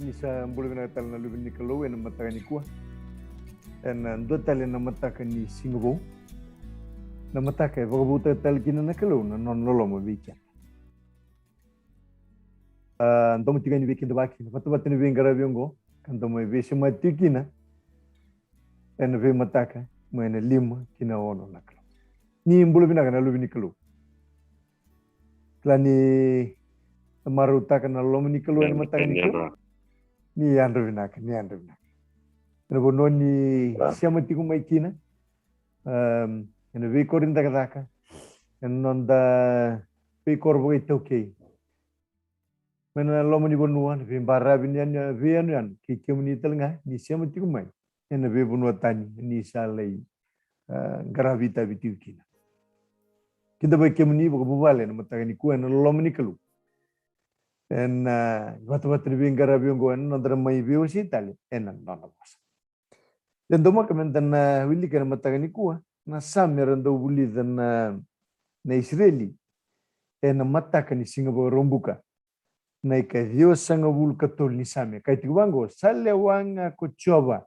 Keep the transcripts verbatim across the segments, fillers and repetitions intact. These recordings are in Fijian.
Ni sa bula vinaka tale na luve ni Kalou ena mataka nikua. Ena dua tale na mataka ni siga vou. Na mataka e vakavoutaka tale kina na Kalou na nona loloma vei keda. A, domo tiko yani vei keda vakina vatavata ni veiqaravi oqo, ka domo e veisemati tiko kina ena veimataka mai na lima ki na ono na Kalou. Ni bula vinaka na luve ni Kalou. Kila ni marautaka na loma ni Kalou ena mataka nikua. Ni yadra vinaka, ni yadra vinaka. Ena vanua ni sema tiko mai kina, ena veikoro ni cakacaka, ena noda veikoro vakaitaukei, mai na loma ni vanua, na veibaravi ni veyanuyanu, kei kemuni tale ga ni sema tiko mai ena veivanua tani, ni sa lai, a, qaravi itavi tiko kina. Kidavaki kemuni vakavuvale ena mataka nikua ena loma ni Kalou. Ena, a, vatavata ni veiqaravi oqo ena noda mai veiwasei tale ena nona vosa. E dua mada meda na wilika ena mataka nikua na Same era dau vulica na, na Isireli ena mataka ni Siga Vakaraubuka. Na ikaciwasagavulu ka tolu ni Same, kaya tiko vaqo: Sa lewa ga ko Jiova,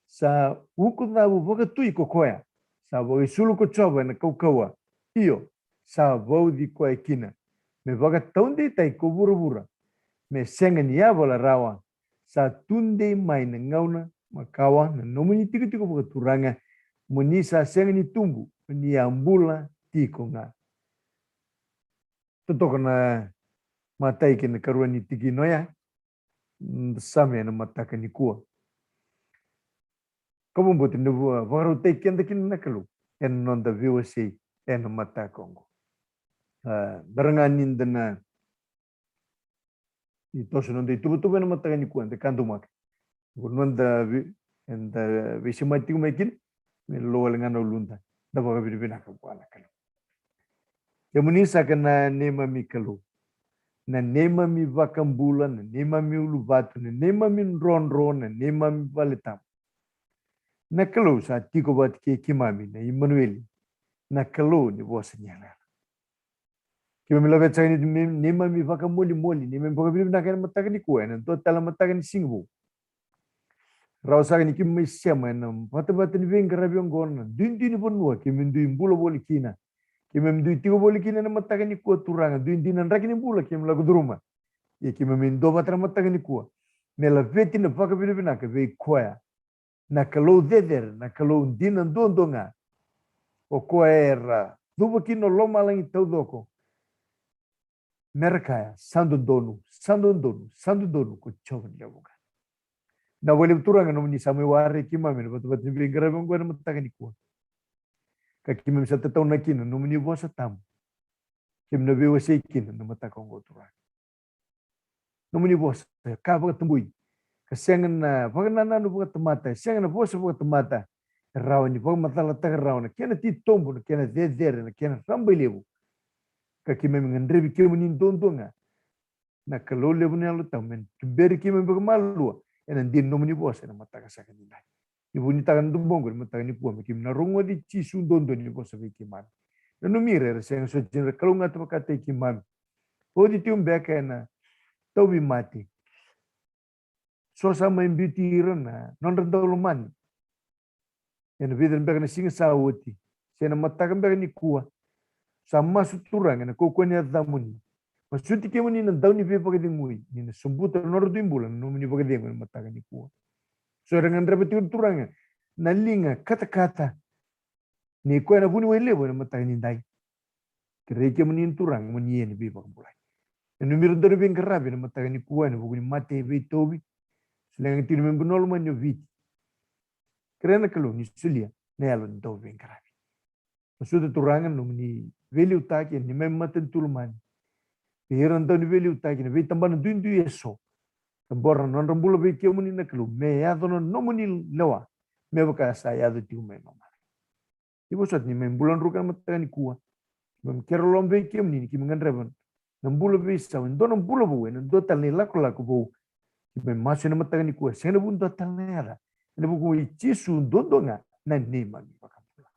sa ukucavu vakatui ko koya. Sa vakaisulu ko Jiova ena kaukauwa, io, sa vauci koya kina. Me vakataudeitaki ko vuravura, me sega ni yavala rawa. Sa tudei mai na gauna makawa na nomuni tikotiko vakaturaga, mo ni sa sega ni tubu, mo ni a bula tiko ga. Totoka na matai kei na karua ni tikina oya, mm, Same ena mataka nikua. Ka vakabauta ni vua, vakarautaki keda kina na Kalou ena noda veiwasei ena mataka oqo. A, bera ga ni da na, ni toso noda ituvatuva ena mataka nikua, da kadumaka. Ko noda vei, eda veisemati tiko mai kina, me lowale ga na uluda, da vakavinavinaka vua na Kalou. Kemuni saka na neimami Kalou, na neimami vakabula, na neimami uluvatu, na neimami drodro, na neimami vale tabu. Na Kalou sa tiko vata kei keimami, na Imanueli, na Kalou ni vosa ni yalayala. Keimami laveta saka ni, ni, neimami vakamolimoli, neimami vakavinavinaka ena mataka nikua, ena dua tale na mataka ni siga vou. Rawa saka ni keimami sema ena vatavata ni veiqaravi oqo, na duidui ni vanua keimami dui bula voli kina. Keimami dui tiko voli kina ena mataka nikua, Turaga, duidui na draki ni bula keimami lako curuma. Ia keimami duavata na mataka nikua me laveti na vakavinavinaka vei koya na Kalou cecere, na Kalou dina duadua ga. O koya era cuva kina o lomalagi taucoko, mera kaya: Sa dodonu, sa dodonu, sa dodonu ko Jiova ni lewe vuqa. Na vakalevu, Turaga, nomuni sa mai waraki keimami ena vatavata ni veiqaravi oqo ena mataka nikua, ka keimami sa tataunaka kina na nomuni vosa tabu. Keimami na veiwasei kina na mataka oqo, Turaga. Nomuni vosa e ka vakatabui, ka sega na vakanananu vakatamata, e sega na vosa vakatamata e rawa ni vakamacalataka rawa na kena titobu, na kena cecere, na kena rabailevu. Ka keimami gadrevi kemuni duadua ga, na Kalou levu, na Yalo Tabu, me tuberi keimami vakamalua ena dina ni nomuni vosa ena mataka saka edaidai. Ni vunitaka na domoqu ena mataka nikua, me keimami na rogoci Jisu duadua ni vosa vei keimami. Nanumi ira era sega soti ni ra kalougata vakataki keimami, oci tiko beka ena tauvimate. So sa mai biuti ira na nodra daulomani ena vica beka na siga sa oti, se na mataka beka nikua. Sa masu, Turaga, ena kaukauwa ni yacamuni. Masuti kemuni na Dauniveivakacegui ni na sobuta na nodra dui bula na nomuni vakacegu ena mataka nikua. So era gadreva tiko, Turaga, na liga katakata, ni koya na vuniwai levu ena mataka nidai. Kerei kemuni, Turaga, mo ni ia ni veivakabulai. Nanumi ira dau ni veiqaravi ena mataka nikua ena vuku ni mate e veitauvi. Solia ga tiko na neimami vanua lomani o Viti. Kerea na Kalou ni solia na yalo ni dau veiqaravi. Masuta, Turaga, na nomuni veiliutaki ena neimami matanitu lomani. Vei ira na dau ni veiliutaki ena veitabana duidui eso. Cabora na nodra bula vei kemuni na Kalou, me yaco na nomuni lewa, me vaka sa yaco tiko mai lomalagi. Ni vosoti, ni mai bula druka ena mataka nikua. Keimami kerea loloma vei kemuni ni keimami gadreva na bula veisau, e dua na bula vou, ena dua tale na ilakolako vou. Keimami masu ena mataka nikua, sega ena vuku dua tale na yaca, ena vuku i Jisu duadua ga na neimami vakabula.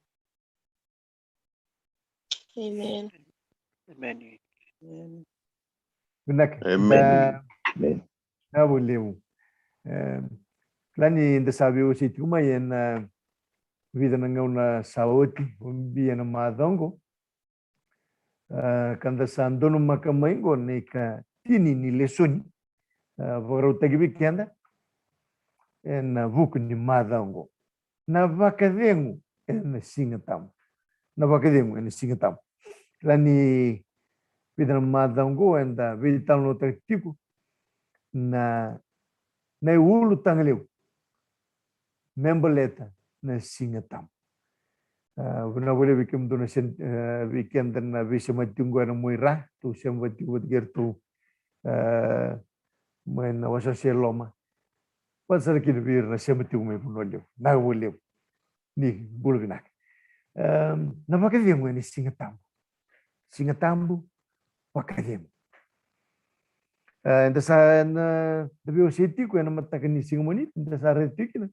Amen. Amen. Vinaka. Amen. Da, amen. Vinaka vakalevu. E, kila ni da sa veiwasei tiko mai ena vica na gauna sa oti, o bi ena macawa oqo. E, ka da sa donumaka mai oqo na ikatini ni lesoni. E, vakarautaki vei keda ena vuku ni macawa oqo. Na vakacegu ena Siga Tabu. Na vakacegu ena Siga Tabu. Kila ni vica na macawa oqo eda veitalanoataka tiko na, na iulutaga levu me baleta na Siga Tabu. A, vinaka vakalevu vei kemudou na sen-, e, vei keda na veisemati tiko qo ena Muaira, tou sema vata tiko vata kei iratou, e, mai na wasewase e loma. Vata sara kina vei ira na sema tiko mai Vanua Levu. Vinaka vakalevu. Ni bula vinaka. Em, na vakacegu ena Siga Tabu. Siga Tabu, vakacegu. E, eda sa na, da veiwasei tiko ena mataka ni siga Moniti, eda sa raica tiko kina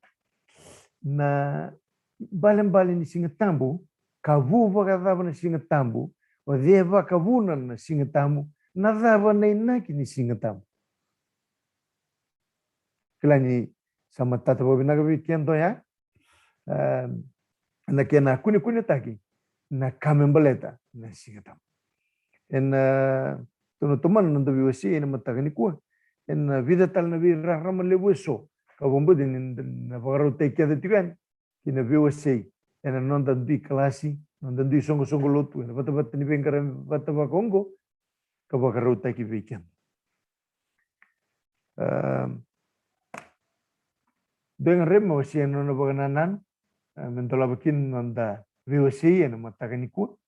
na ibalebale ni Siga Tabu, ka vu vakacava na Siga Tabu, o cei e vakavuna na Siga Tabu, na cava na inaki ni Siga Tabu. Kila ni sa matata vakavinaka vei keda oya, e, na kena kunekunetaki na ka me baleta na Siga Tabu. Ena, e, tou na tomana na noda veiwasei ena mataka nikua ena vica tale na veirarama levu eso, ka vakabauta ni na vakarautaki keda tiko yani ki na veiwasei ena noda dui kalasi, noda dui soqosoqo lotu, ena vatavata ni veiqaravi vata vaka oqo, ka vakarautaki vei keda. Em, dua ga rairai me wasea na nona vakanananu, e, me dolava kina na noda veiwasei ena mataka nikua.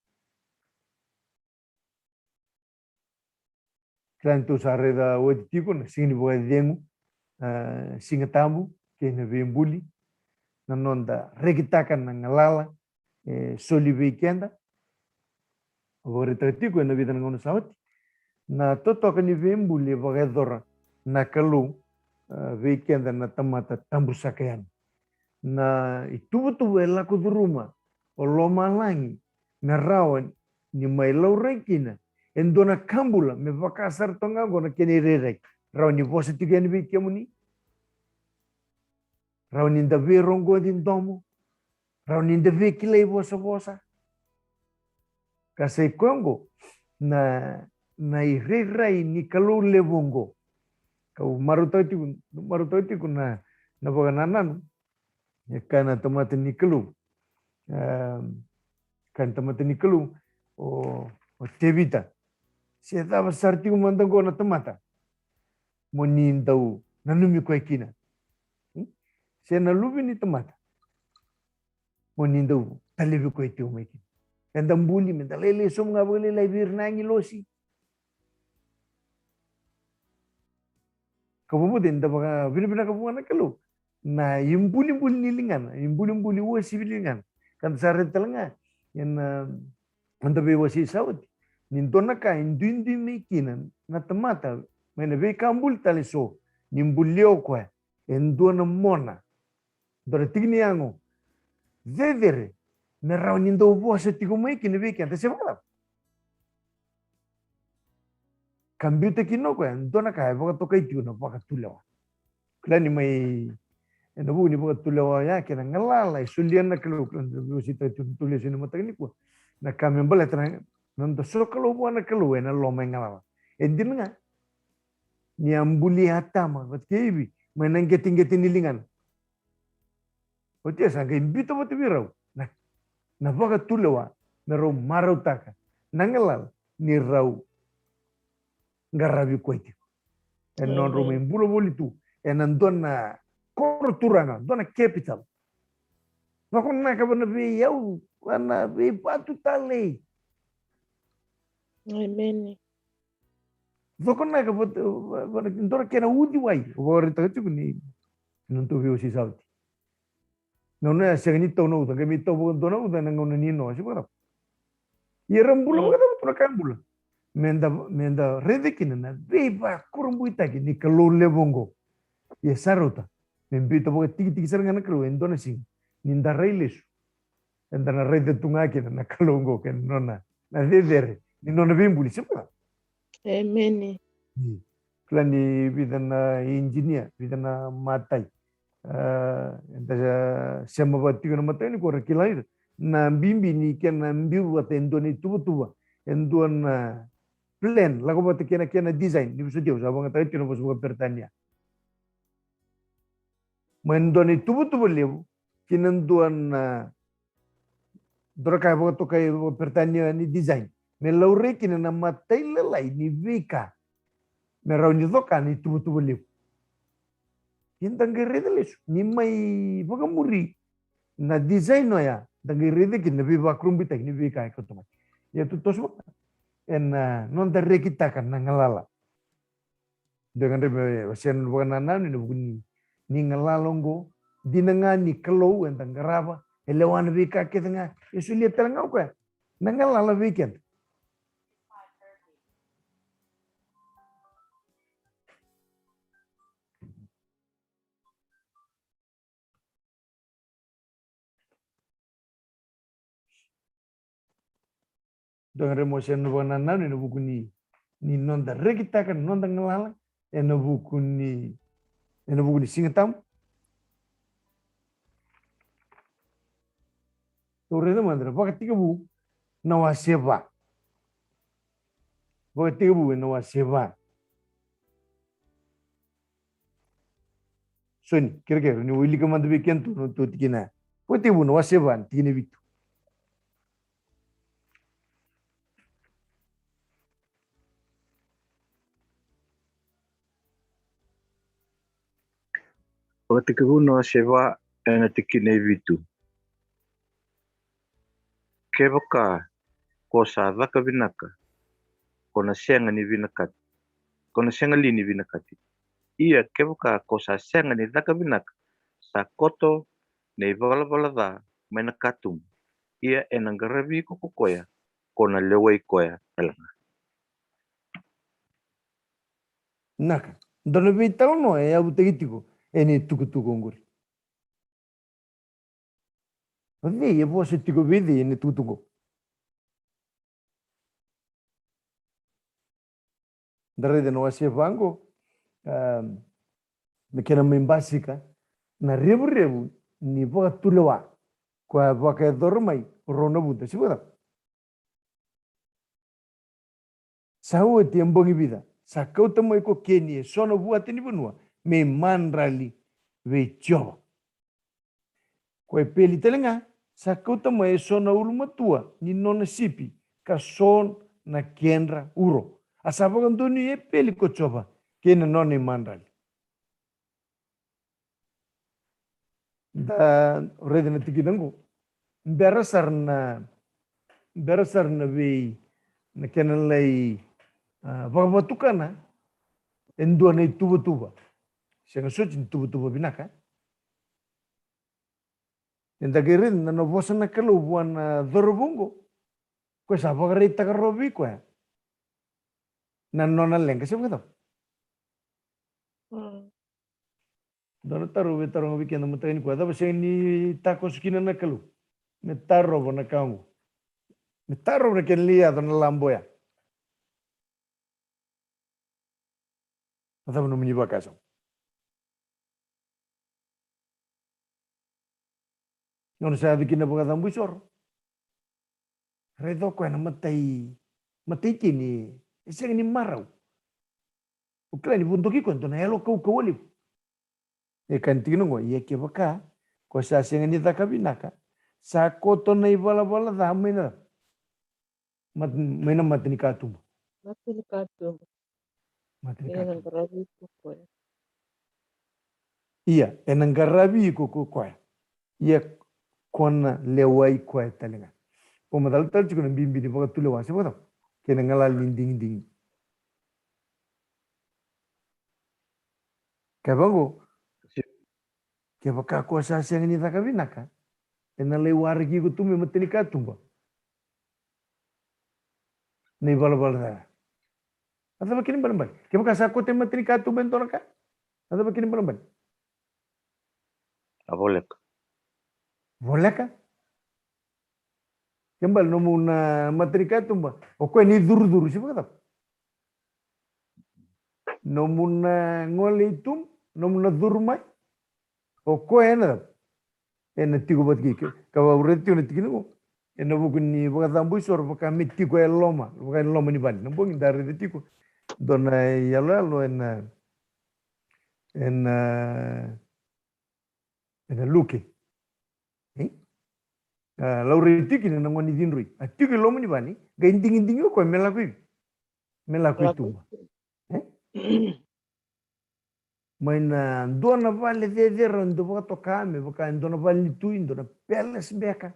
Kila ni tou sa raica oti tiko na siga ni vakacegu, e, Siga Tabu kei na veibuli, na noda rekitaka na galala e soli vei keda. Au vakaraitaka tiko ena vica na gauna sa oti na totoka ni veibuli e vakayacora na Kalou, e, vei keda na tamata tabu saka yani. Na ituvatuva e lako curuma o lomalagi me rawa ni mai laurai kina e dua na ka bula, me vaka sara toka ga oqo na kena irairai. Rawa ni vosa tiko yani vei kemuni. Rawa ni da veirogoci domo. Rawa ni da veikilai vosavosa. Ka sa i koya oqo na, na irairai ni Kalou levu oqo. Kau marautaka tiko, marautaka tiko na, na vakanananu e kaya na tamata ni Kalou. Em, kaya na tamata ni Kalou, o, o Tevita. Se cava sara tiko mada oqo na tamata mo ni dau nanumi koya kina. Hmm? Se na luve ni tamata mo ni dau talevi koya tiko mai kina. Eda buli me da lailai sobu ga vakalailai vei ira na agilosi. Ka vakabauta ni da vakavinavinaka vua na Kalou na ibulibuli ni ligana, ibulibuli uasivi ni ligana. Ka da sa raica tale ga ena, e, noda veiwasei sa oti ni dua na ka e duidui mai kina na tamata mai na veika buli tale eso, ni bulia o koya e dua na mona, dua na tiki ni yago cecere, me rawa ni dau vosa tiko mai kina vei keda, se vakacava? Ka biuta kina o koya e dua na ka e vakatokai tiko na vakatulewa. Kila ni mai ena vuku ni vakatulewa ya kei na galala e solia na Kalou, kila ni da veiwasei tale tiko na noda lesoni ena mataka nikua, na ka me baleta na, na noda sokalou vua na Kalou ena loma e galala. E dina ga ni a buli Atama vata kei Ivi mai na qeteqete ni ligana. Oti ya sa qai biuta vata vei rau na, na vakatulewa me rau marautaka na galala ni rau qaravi koya tiko. E nodrau mai bula voli tu ena dua na koro turaga, dua na capital. Vakonaka vana veiyau, vana veivatu talei. Emeni. Vakonaka vata, va, va, dua na kena uciwai. Au vakaraitaka tiko ni, na nodatou veiwasei sa oti. Gauna ya sega ni tau na uca, qai mai tau vakadua na uca ena gauna ni Noa, se vakacava? Ia era bula vakacava tu na ka e bula? Me da, me da raica kina na veivakurabuitaki ni Kalou levu oqo. Ia sa rauta me biuta vakatikitiki sara ga na Kalou e dua na siga ni da rai lesu. Eda na raica tu ga kina na Kalou oqo kei na nona, na cecere ni nona veibuli, se vakacava? Emeni. Io. Kila ni vica na engineer, vica na matai. Ah, eda sema vata tiko na mataka nikua, ra kila ni na bibi ni kena biu vata e dua na ituvatuva, e dua na plan, lako vata kei na kena design. Ni vosoti au, sa vakayagataka tiko na vosa vakaperitania. Mai na dua na ituvatuva levu ki na dua na, dua na ka e vakatokai vakaperitania ni design, me laurai kina na matailalai ni veika me rawa ni coka na ituvatuva levu. Ia da qai raica lesu ni mai vakamuri na design oya, da qai raica kina na veivakurabuitaki ni veika e kauta mai. Ia tou toso vaka ena noda rekitaka na galala. Dua ga dre me wasea na vakanananu ena vuku ni, ni galala oqo. Dina ga ni Kalou eda qarava, e lewa na veika kece ga e solia tale ga o koya na galala vei keda. Dua ga dre mo se na vakanananu ena vuku ni, ni noda rekitaka na noda galala ena vuku ni, ena vuku ni Siga Tabu. Tou raica mada na Vakatekivu na wase va. Vakatekivu ena wase va. Soni, kerekere ni wilika mada vei keda tou na tou tikina. Vakatekivu na wase va, tikina e vitu. Vakatekivu na wase va ena tikina e vitu. Kevaka ko sa caka vinaka, ko na sega ni vinakati, ko na sega li ni vinakati. Ia kevaka ko sa sega ni caka vinaka, sa koto na ivalavala ca mai na katuba. Ia ena qaravi iko ko koya, ko na lewai koya tale ga. Naka, dua na veitalanoa e yavutaki tiko ena itukutuku oqori. O cei e vosa tiko vei cei ena itukutuku? Da raica na wase va oqo, ah, na kena mai basika na revurevu ni vakatulewa koya vakayacora mai o rau na vuta. Se vakacava? Sa oti e bogi vica, sa kauta mai ko Keni eso na vuata ni vanua me imadrali vei Jiova. Ko Epeli tale ga sa kauta mai eso na ulumatua ni nona sipi ka so na kedra uro. A sa vakadonuya Epeli ko Jiova kei na nona imadrali. Da raica na tikina oqo. Bera sara na, bera sara na vei, na kena lai, ah, vakavatukana e dua na ituvatuva. Sega soti ni tuvatuva vinaka. Eda qai raica na, na vosa na Kalou vua na cauravou oqo. Koya sa vakaraitaka rawa vei koya na nona leqa, se vakacava? Mm. Dua na taro au via taroga vei keda mataka nikua, cava sega ni takoso kina na Kalou me tarova na ka oqo? Me tarova na kena lai yaco na labo oya. A cava nomuni vakasama? Nona sa yaco kina vakacabo isoro. Raica o koya na matai, matai tini e sega ni marau. O kila ni vodoki koya dua na yalo kaukauwa levu. E kaya na tikina oqo, ia kevaka ko sa sega ni caka vinaka, sa koto na ivalavala ca mai na, mat-, mai na mata ni katuba. Mata ni katuba. Mata ni katuba. Ena qaravi iko koya. Ia, ena qaravi iko ko koya. Ia ko na lewai koya tale ga. Ko macala tale tiko na bibi ni vakatulewa, se vakacava? Kei na galala ni digidigi. Kevaka oqo, kevaka ko sa sega ni caka vinaka, ena lai waraki iko tu mai mata ni katuba na ivalavala ca. A cava kena ibalebale? Kevaka sa koto e mata ni katuba e dua na ka, a cava kena ibalebale? A voleka. Voleka? Ke bale nomu na mata ni katuba, o koya ni curucuru, se vakacava? nomu na gole i tuba, nomu na curu mai. O koya ena cava? Ena tiko vata kei, ka vakavureca tiko na tikina qo. Ena vuku ni vakacabo isoro, vaka me tiko e loma, vaka e loma ni vale. Na bogi da raica tiko dua na iyaloyalo ena, ena, ena Luke. E? A laurai tiko kina na gone ni cidroi. A tiko e loma ni vale, qai digidigi o koya me lako i, me lako i tuba. E? Mai na dua na vale cecere, dua vakatoka me vaka e dua na vale ni tui, dua na palace beka.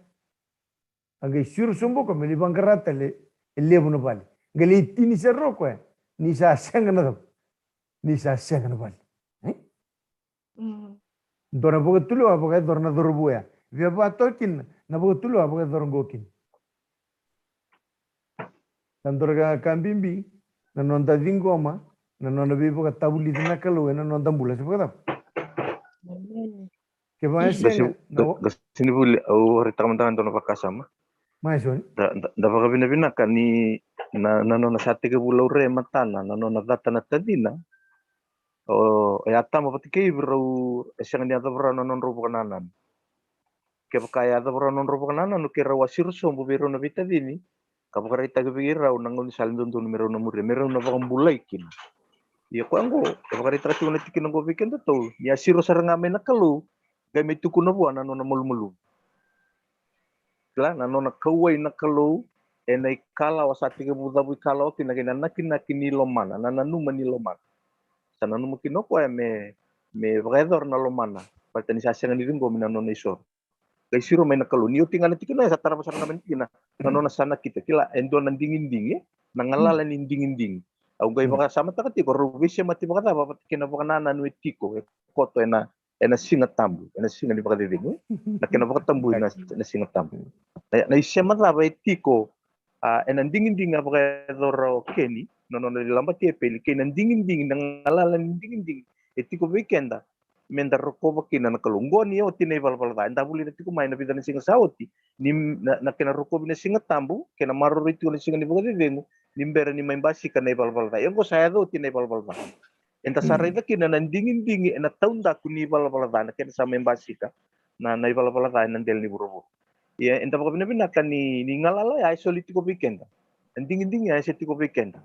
A qai siro sobu o koya me lai vaqara tale e levu na vale. Qai lai tini sara o koya ni sa sega na cava? Ni sa sega na vale. E? Mm. Dua na vakatulewa vakayacora na cauravou ya. Via vaka toka kina na vakatulewa vakayacora qo kina. Sa dua na ka, ka bibi na noda ciqoma na nona veivakatavulici na Kalou ena noda bula, se vakacava? Amen. Kevaka e sega, na o- Qasenivuli, au vakaraitaka mada ga e dua na vakasama. Mai soni. Da, da, da vakavinavinaka ni na, na nona sa tekivu laurai e matana na nona cata na tacina. O, o Atama vata kei Ivi rau e sega ni yacova rawa na nodrau vakanananu. Kevaka e yacova rawa na nodrau vakanananu, ke rau a siro sobu vei rau na veitacini ka vakaraitaki vei rau na gaunisala dodonu me rau na muria, me rau na vakabulai kina. Ia koya qo e vakaraitaka tiko na tikina qo vei kedatou ni a siro sara ga mai na Kalou, qai mai tukuna vua na nona malumalumu. Kila, na nona kauwai na Kalou ena ikalawa sa tekivu cavu ikalawa kina, kei na nakinaki ni lomana, na nanuma ni lomana. Sa nanuma kina o koya me, me vakayacora na lomana baleta ni sa sega ni ciqomi na nona isoro. Qai siro mai na Kalou. Ni oti ga na tikina ya, sa tarava sara ga mai na tikina na nona sa nakita. Kila, e dua na digidigi, na galala ni digidigi. Au qai vakasamataka tiko, rau veisemati vakacava vata kei na vakanananu e tiko, e koto ena, ena Siga Tabu, ena Siga ni Vakacecegu, na kena vakatabui na, na Siga Tabu. Na, na isema cava e tiko, a, ena digidigi a vakayacora o Keni, na nona lai labati Epeli, kei na digidigi, na galala ni digidigi e tiko vei keda, me da rokova kina na Kalou. Qo ni oti na ivalavala ca, eda vulica tiko mai na vica na siga sa oti, ni na, na kena rokovi na Siga Tabu, kei na maroroi tiko na Siga ni Vakacecegu, ni bera ni mai basika na ivalavala ca. Ia qo sa yaco oti na ivalavala ca. Eda sa raica kina na digidigi ena taudaku ni ivalavala ca, na kena sa mai basika na, na ivalavala ca ena dela ni vuravura. Ia eda vakavinavinaka ni, ni galala ya e soli tiko vei keda. Na digidigi ya e se tiko vei keda.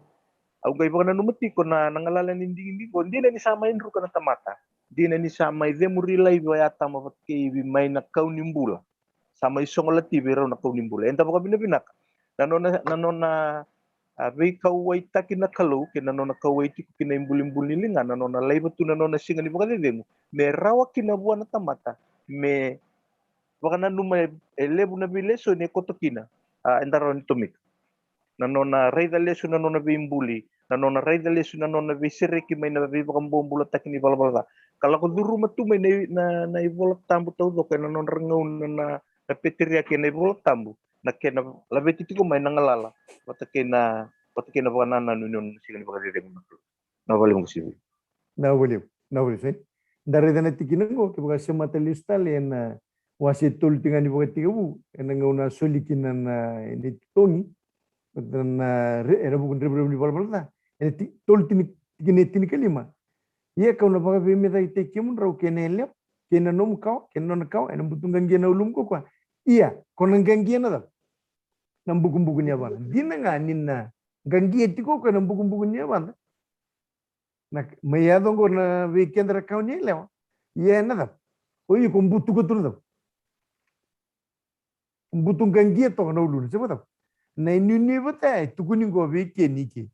Au qai vakananuma tiko na, na galala ni digidigi qo, dina ni sa mai druka na tamata, dina ni sa mai cemuri laivi o Atama vata kei Ivi mai na kau ni bula. Sa mai sogolati vei rau na kau ni bula. Eda vakavinavinaka na nona, na nona, a, veikauwaitaki na Kalou, kei na nona kauwai tiko ki na ibulibuli ni ligana, na nona laiva tu na nona Siga ni Vakacecegu me rawa kina vua na tamata me vakananuma e, e levu na veilesoni e koto kina, a, eda rawa ni tomika. Na nona raica lesu na nona veibuli, na nona raica lesu na nona veisereki mai na veivakabobulataki ni valavala ca, ka lako curuma tu mai na, na, na iVola Tabu taucoko ena nodra gauna na, na peteriaki ena iVola Tabu, na kena laveti tiko mai na galala vata kei na, vata kei na vakanananu ni nona Siga ni Vakacecegu na Kalou. Na vale mo sivi. Na vale, na vale, sai. Da raica na tikina qo, kevaka semata lesu tale ena wase tolu tiko ga ni Vakatekivu, ena gauna a soli kina na, na itotogi, na, na re-, ena vuku ni revurevu ni valavala ca. Ena ti-, tolu tini, tikina e tinikalima. Ia kau na vakaveimecakitaki kemudrau kei na yalewa, kei na nomu kawa, kei na nona kawa, ena butu qaqia na ulumu ko koya. Ia, ko na qaqia na cava? Na bukubuku ni yavada. Dina ga ni na qaqia tiko ko koya na bukubuku ni yavada. Na, mai yaco qo na vei keda ra kawa ni yalewa. Ia ena cava? O iko butuka tu na cava? Butu qaqia toka na uluna, se vakacava? Na inuinui vata ya e tukuni qo vei Keni, Keni.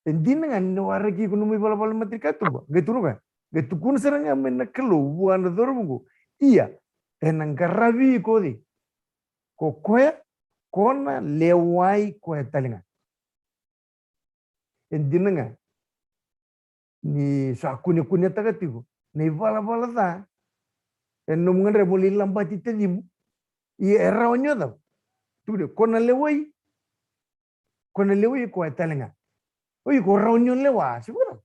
E dina ga ni na waraki iko nomu ivalavala ni matanikatuba. Qai tukuna o koya. Qai tukuna sara ga mai na Kalou vua na cauravou qo. Ia, ena qaravi iko o cei? Ko koya, ko na lewai koya tale ga. E dina ga ni sa kunekunetaka tiko na ivalavala ca ena nomu gadreva mo lai labati tacimu. Ia e rawa ni o cava? Tukuna, ko na lewai. Ko na lewai koya tale ga. O iko rawa ni o lewa, se vakacava?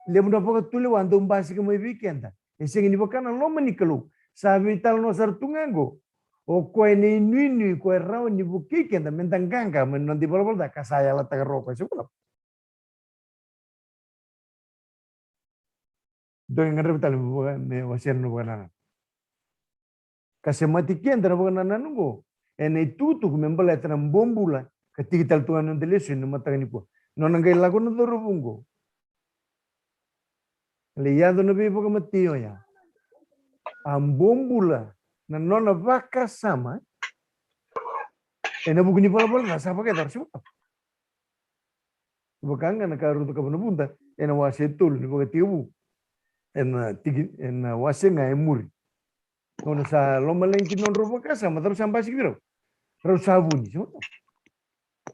Levu na vakatulewa dau basika mai vei keda. E sega ni vaka na loma ni Kalou. Sa veitalanoa sara tu ga qo. O koya na inuinui koya e rawa ni vukei keda meda qaqa mai na noda ivalavala ca ka sa yalataka rawa o koya, se vakacava? Dua e gadreva tale me vaka, me wasea na vakanananu. Ka semati keda na vakanananu oqo ena itukutuku me baleta na bobula ka tiki tale tu ga na noda lesoni na mataka nikua. Nona qai lako na cauravou oqo. Lai yaco na veivakamatei oya. A bobula na nona vakasama ena vuku ni valavala ca sa vakayacora, se vaka. Vaka ga na ka rau cakava na Vuda ena wase tolu ni Vakatekivu. Ena tiki, ena wase ga e muri. Gauna sa lomalagi kina nodrau vakasama, cava sa basika vei rau? Rau sa vuni, se vaka.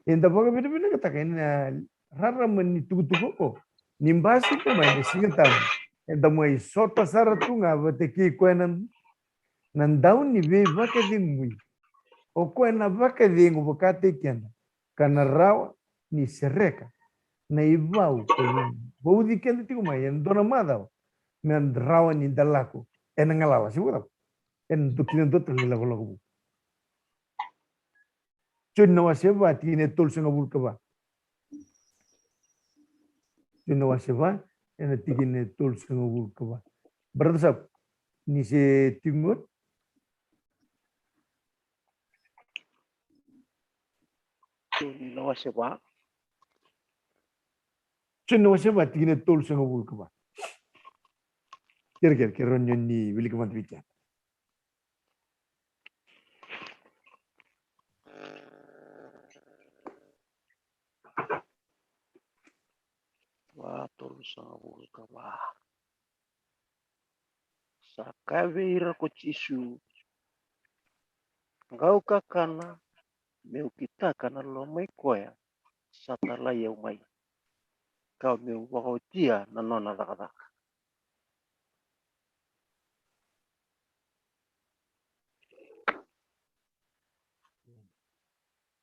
Eda vakavinavinakataka ena rarama ni tukutuku oqo. Ni basika mai na Siga Tabu, eda mai sota sara tu ga vata kei koya na, na dau ni veivakacegui. O koya na vakacegu vakataki keda ka na rawa ni sereka na ivau ka vauci keda tiko mai ena dua na macawa me rawa ni da lako ena galala, se vaka. Ena dua kina dua tale na ilakolako vou. Joni na wase va, tikina e tolusagavulu ka va. Joni na wase va, ena tikina e tolusagavulu ka va. Brother Sap, ni se tiko qori? Joni na wase va. Joni na wase va, tikina e tolusagavulu ka va. Kerekere, kerekere ni wilika mada vei keda. Va, tolusagavulu ka va. Sa kaya vei ira ko Jisu, qau kakana meu kitaka na loma i koya sa talai au mai, ka meu vakaotia na nona cakacaka.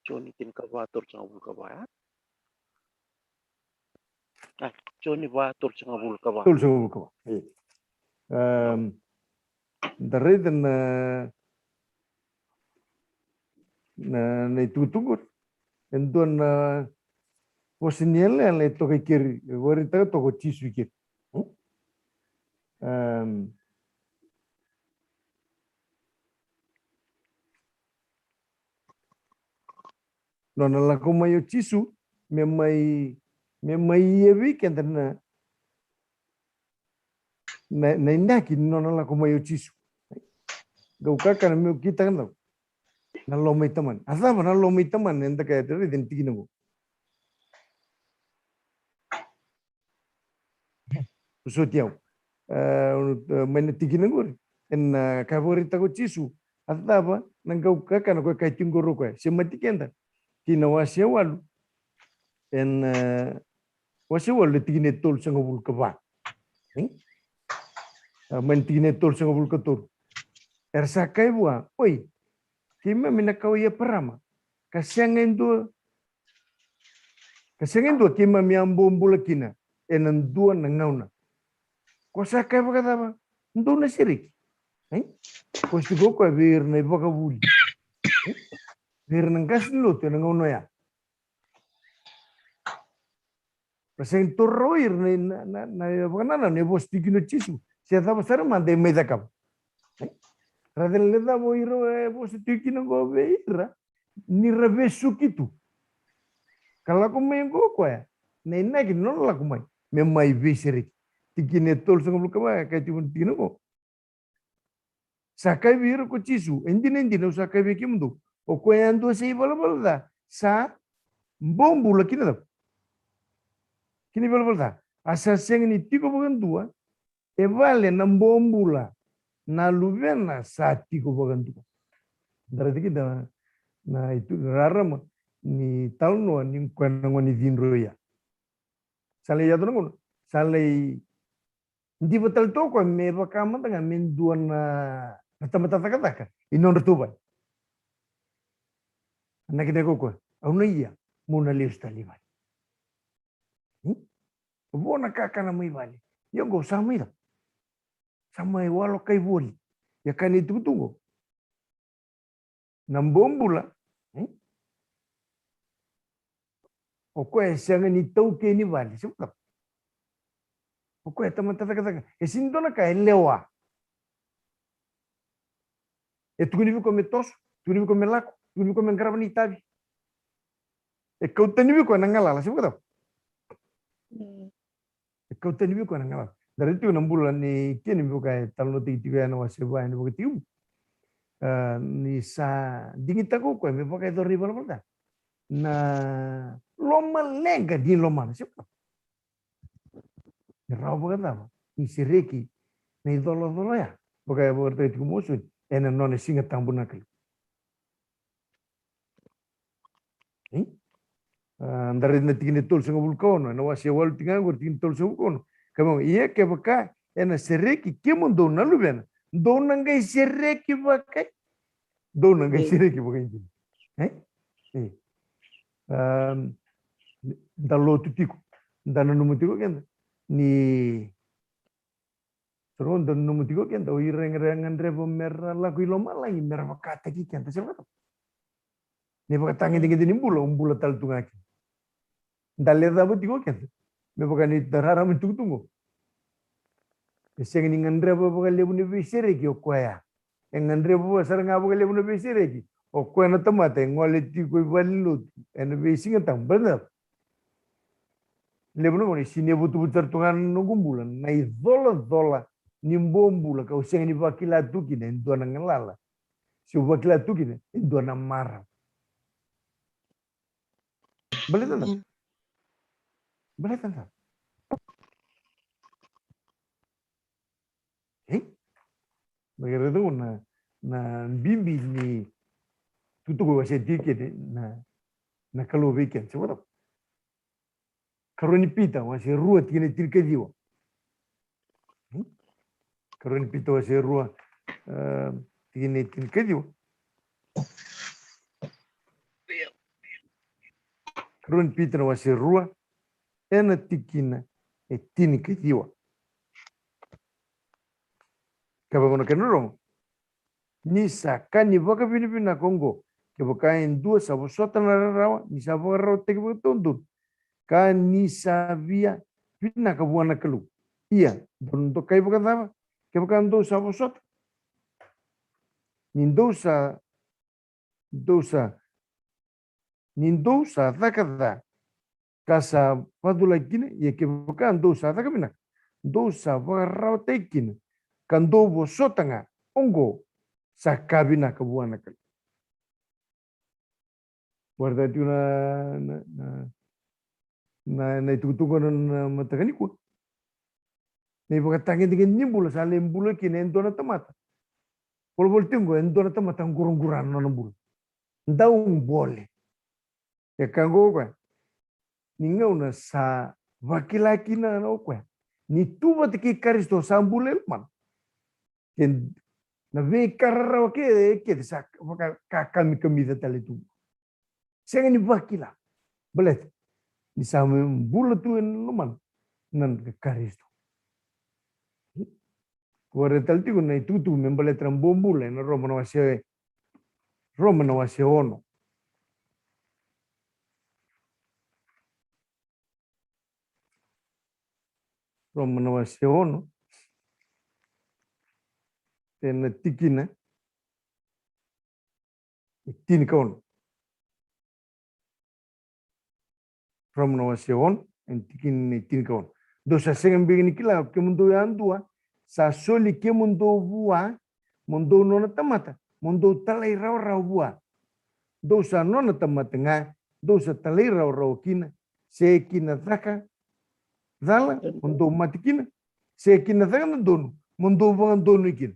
Joni tinikava, tolusagavulu ka va, ya? A, Joni va, tolusagavulu ka va. Tolusagavulu ka va. Io. Em, da raica na, na, na itukutuku. E dua na vosa ni yalayala e toka i keri, e vakaraitaka toka o Jisu i keri. Hmm? Em, nona lako mai o Jisu me mai, me mai ia vei keda na, na, na inaki ni nona lako mai o Jisu. Qau kakana meu kitaka na, na loma i Tamana. A cava na loma i Tamana? Eda kaya, raica na tikina qo. Vosoti au. E, mai na tikina qori. Ena, e, ka vakaraitaka o Jisu. A cava na qau kakana, koya e kaya tiko qori o koya, semati keda. Kina wase walu. Ena, e, wase walu, na tikina e tolusagavulu ka va. Hmm? E, mai na tikina e tolusagavulu ka tolu. Era sa kaya vua, oi, keimami na kawa i Eparama, ka sega e dua, ka sega e dua keimami a bobula kina ena dua na gauna. Ko sa kaya vakacava? Dou na sereki. Ei? Ko sa tiko o koya vei ira na ivakavuvuli. Ei? Vei ira na qase ni lotu ena gauna oya. Ra sega ni taura rawa o ira na, na, na, na vakanananu e vosa tiko kina o Jisu. Se cava sara mada e mai cakava. Ei? Ra cala ni cava o ira e vosa tiko kina qo vei ira. Ni ra vesuki tu. Ka lako mai qo o koya. Na inaki ni nona lako mai. Me mai veisereki. Tikina e tolusagavulu ka va, e kaya tiko na tikina qo. Sa kaya vei ira ko Jisu, e dina, e dina, au sa kaya vei kemudou, o koya yadua sa ivalavala ca sa bobula kina cava? Kina ivalavala ca. A sa sega ni tiko vakadua e vale na bobula, na luvena sa tiko vakadua. Da raica kina na itu rarama ni talanoa ni koya na gone cidroi ya. Sa lai yaco na gauna, sa lai diva tale tu o koya me vaka mada ga me dua na, na tamata cakacaka i nodratou vale. Na kena o koya, au na ia, meu na lesu tale i vale. Hmm? Vo na kakana mai vale. Ia oqo sa mai cava? Sa mai walokai voli. Ia ka ni tukutuku. Na bobula, hmm? O koya e sega ni taukei ni vale, se vaka. O koya e tamata cakacaka. E sega ni dua na ka e lewa. E tukuni vei koya me toso, tukuni vei koya me lako, tukuni vei koya me qarava na itavi. E kau tani vei koya na galala, se vakacava? E kau tani vei koya na galala. Da raica tiko na bula nei Keni, me vaka e talanoataki tiko ena wase va ena Vakatekivu. A, ni sa digitaka o koya me vakayacora na ivalavala ca na lomaleqa ni lomana, se vakacava? E rawa vakacava ni sereki na icolacola ya, vaka e vakaraitaka tiko o Mosoni, ena nona Siga Tabu na Kalou? E? A, da raica na tikina e tolusagavulu ka ono, ena wase walu tiko ga qori, tikina e tolusagavulu ka ono. Ka vaka, ia kevaka ena sereki kemudou na luvena, dou na qai sereki vakai. Dou na qai sereki vakaidina. E? E. A, da lotu tiko, da nanuma tiko keda ni, sa rau da nanuma tiko keda, o ira era gadreva mera lako i lomalagi, mera vakataki keda, se vakataki. Ni vakatagedegede ni bula, o bula tale tu ga kina. Da lecava tiko keda. Me vaka ni da rarama tiko tu qo. E sega ni gadreva vakalevu na veisereki o koya. E gadreva sara ga vakalevu na veisereki o koya na tamata e gole tiko i valenilotu ena veisiga tabu. Baleta levu na gauna e sega ni vutuvututaka tu ga na noqu bula na icolacola ni bobula, kau sega ni vakila tu kina e dua na galala, se vakila tu kina e dua na marau. Baleta na, baleta na, e? Baleta na, na bibi ni tukutuku e wasea tiko kina na, na Kalou vei keda, se vakacava? Karua ni Pita wase rua, tikina e tinikaciwa. Hmm? Karua ni Pita wase rua, e, tikina e tinikaciwa. Karua ni Pita na wase rua, ena tikina e tinikaciwa. Ka vaka na kena rogo. Ni sa ka ni vakavinavinaka oqo, kevaka e dua sa vosota na rarawa, ni sa vakararawataki vakadodonu, ka ni sa via vinaka vua na Kalou. Ia, dou na dokai vakacava, kevaka dou sa vosota? Ni dou sa, dou sa, ni dou sa caka ca, ka sa vaculaki kina, ia kevaka dou sa caka vinaka, dou sa vakararawataki kina, ka dou vosota ga, oqo sa ka vinaka vua na Kalou. Vakaraitaka tiko na, na, na, na, na itukutuku na, na mataka nikua. Na ivakatagedegede ni bula sa lai bula kina e dua na tamata. Volavola tiko qo, e dua na tamata quraqura na nona bula. Dau bole. E ka qo o koya. Ni gauna sa vakila kina o koya ni tu vata kei Karisito, sa bula e lomana. Ke na veika rarawa kece, kece sa vaka, ka, kamikamica tale tu. Sega ni vakila. Baleta ni sa mai bula tu ena lomana na Karisito. Ko raica tale tiko na itukutuku me baleta na bobula ena Roma na wase, Roma na wase ono. Roma na wase ono, ena tikina e tinikaono. Roma na wase ono, ena tikina e tinikaono. Dou sa sega beka ni kila, kemudou yadua sa soli kemudou vua, mo dou nona tamata, mo dou talairawarawa vua. Dou sa nona tamata ga, dou sa talairawarawa kina, se ki na caka cala mo dou mate kina, se ki na caka dodonu mo dou vakadonui kina.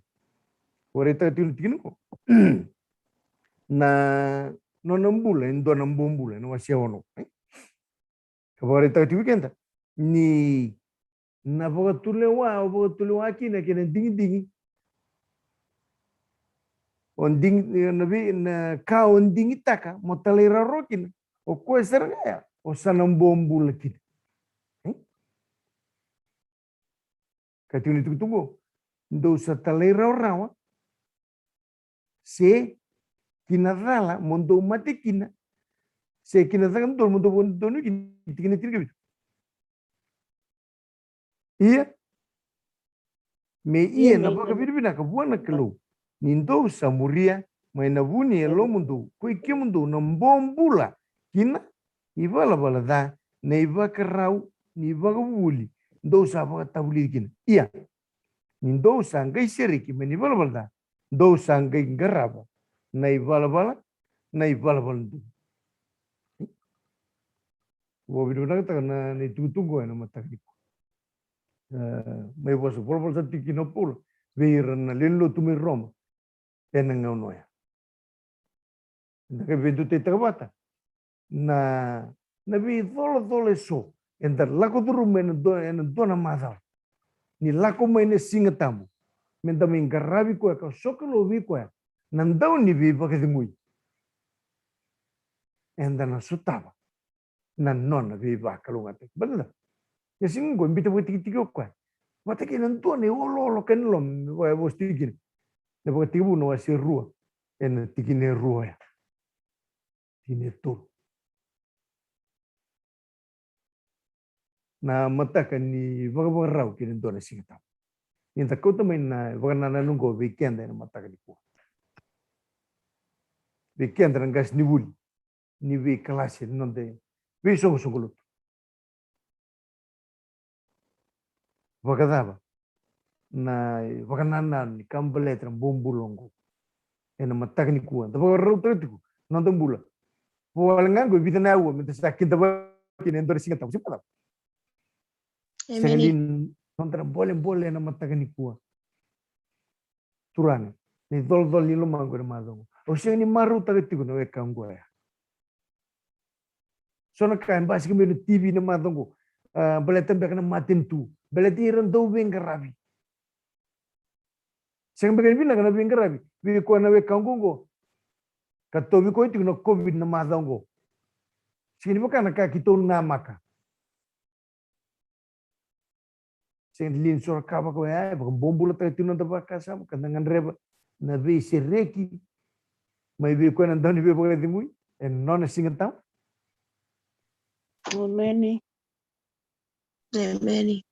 Ko raica tiko na tikina qo. Na nona bula e dua na bobula, ena wase ono. Ka vakaraitaka tiko vei keda ni na vakatulewa, o vakatulewa kina kei na digidigi. O digi, na vei, na ka o digitaka mo talairawarawa kina, o koya sara ga ya o sa na bobula kina. Hmm? Ka tiko ni tukutuku, dou sa talairawarawa, se ki na cala mo dou mate kina, se ki na caka dodonu mo dou vakadonui kina, tikina tinikavitu. Ia, Me ia na vakavinavinaka vua na Kalou, ni dou sa muria mai na vu ni yalomudou koi kemudou na bobula ki na ivalavala ca, na ivakarau ni vakavuvuli dou sa vakatavulici kina. Ia, ni dou sa qai sereki mai na ivalavala ca, dou sa qai qarava na ivalavala, na ivalavala donu. Vakavinavinakataka na, na itukutuku ena mataka nikua. E, mai vosa volavola sa tiko kina o Paula vei ira na lewe ni lotu mai Roma ena gauna oya. Eda qai veidutaitaka vata na, na veicolacola eso eda lako curuma ena dua, ena dua na macawa. Ni lako mai na Siga Tabu, meda mai qaravi koya ka sokalou vei koya na dau ni veivakacegui, eda na sotava na nona veivakalougatataki. Baleta na siga oqo e biuta vakatikitiki o koya vata kei na dua na ioloolo kei na loma, me vaka e vosa tiko kina na Vakatekivu na wase rua, ena tikina e rua oya, tikina e tolu. Na mataka ni vakavakarau kei na dua na Siga Tabu. Ni da kauta mai na vakanananu oqo vei keda ena mataka nikua, vei keda na qasenivuli ni veikalasi ena noda veisoqosoqo lotu. Vakacava na vakanananu ni ka baleta na bobula oqo ena mataka nikua? Da vakarautaka tiko na noda bula. Vo wale ga oqo e vica na aua meda sa kidavaki kina e dua na Siga Tabu, se vakacava? Sega ni noda bolebole ena mataka nikua. Turaga, na icolacola ni lomaqu ena macawa oqo, au sega ni marautaka tiko na wekaqu oya. So na ka e basika mai na T V na macawa oqo, a, baleta beka na matanitu, baleta ira dau veiqaravi. Sega beka ni vinaka na veiqaravi vei koya na wekaqu oqo, ka tauvi koya tiko na COVID na macawa oqo. Sega ni vaka na ka keitou namaka. Sega ni dina sara ka vaka oya, e vakabobulataka tiko na noda vakasama ka da gadreva na veisereki mai vei koya na dau ni veivakacegui ena nona Siga Tabu. Emeni. Emeni.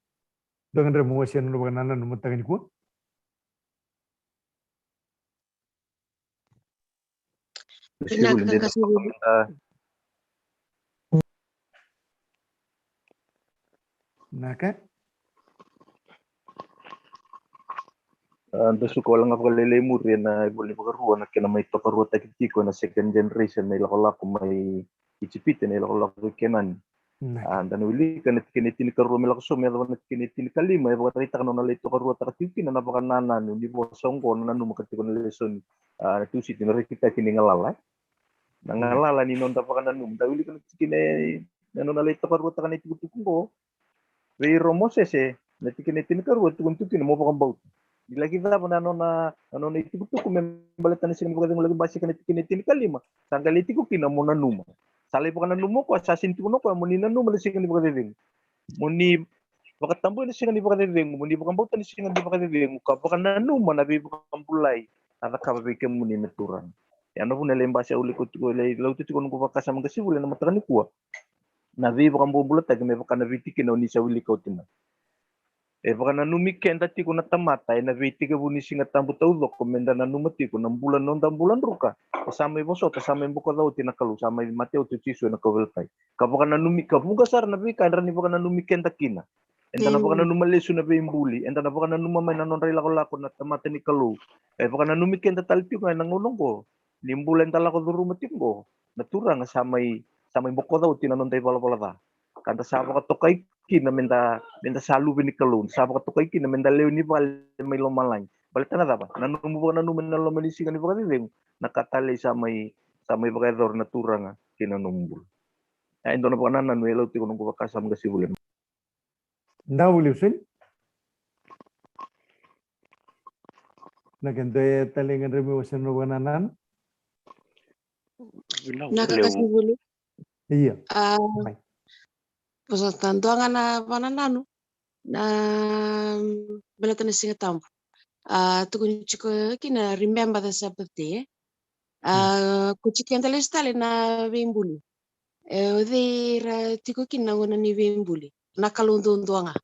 Da gadreva mo wasea na nona vakanananu mataka nikua. Vinaka, Kasivuli. Naka. A, da suka wale ga vakalailai muri ena ivola ni Vakarua na kena mai tokaruataki tiko ena second generation na ilakolako mai Ijipita, na ilakolako i Kenani. A, da na wilika na tikina e tinikarua me lako sobu me yacova na tikina e tinikalima, e vakaraitaka na nona lai tokaruataka tiko kina na vakanananu ni vosa oqo, na nanuma ka tiko na lesoni, a, na Tusiti, na rekitaki ni galala, e. Na galala ni noda vakananuma. Da wilika na tikina e, na nona lai tokaruataka na itukutuku oqo vei ira o Mosese, na tikina e tinikarua e tukuna tiko kina mo vakabauta. Ni laki cava na nona, na nona itukutuku me baleta na siga ni vakacegu, laki basika na tikina e tinikalima, sa qai lai tiko kina mo nanuma. Sa lai vakananuma o koya, sa sega ni tukuna o koya mo ni nanuma na siga ni vakacegu. Mo ni vakatabui na siga ni vakacegu, mo ni vakabauta na siga ni vakacegu, ka vakananuma na veivakabulai a cakava vei kemuni na Turaga. Ia na vuna e lai basika, au lai kauta tiko, e lai lauta tiko noqu vakasama, Kasivuli, ena mataka nikua. Na veivakabobulataki me vaka na veitikina o ni sa wilika oti mai. E vakananumi keda tiko na tamata ena veitekivu ni Siga Tabu taucoko meda nanuma tiko na bula, noda bula druka e sa mai vosota, sa mai bokoca oti na Kalou, sa mai mate oti o Jisu ena kauveilatai. Ka vakananumi, ka vuqa sara na veika e rawa ni vakananumi keda kina. Eda na vakananuma lesu na veibuli, eda na vakananuma mai na nodra ilakolako na tamata ni Kalou. E vakananumi keda tale tiko ga ena gauna oqo, ni bula eda lako curuma tiko oqo, na Turaga sa mai, sa mai bokoca oti na noda ivalavala ca. Ka da sa vakatokai kina meda, meda sa luve ni Kalou, sa vakatokai kina meda lewe ni vale mai lomalagi. Baleta na cava? Na nomu vakananuma ena loma ni siga ni vakacecegu, na ka talei sa mai, sa mai vakayacora na Turaga kei na nomu bula. E dua na vakanananu e lau tiko noqu vakasama, Kasivuli. Dau levu sara. Na kena dua e tale ga, drau me wasea na vakanananu. Na ka, Kasivuli. Ia. A, vosota dua ga na vakanananu na, mm, baleta na Siga Tabu. A, tukuni tiko kina, remember the Sabbath day, e? A, ko tiko keda lesu tale na veibuli. E, o cei era tiko kina na gauna ni veibuli? Na Kalou duadua ga.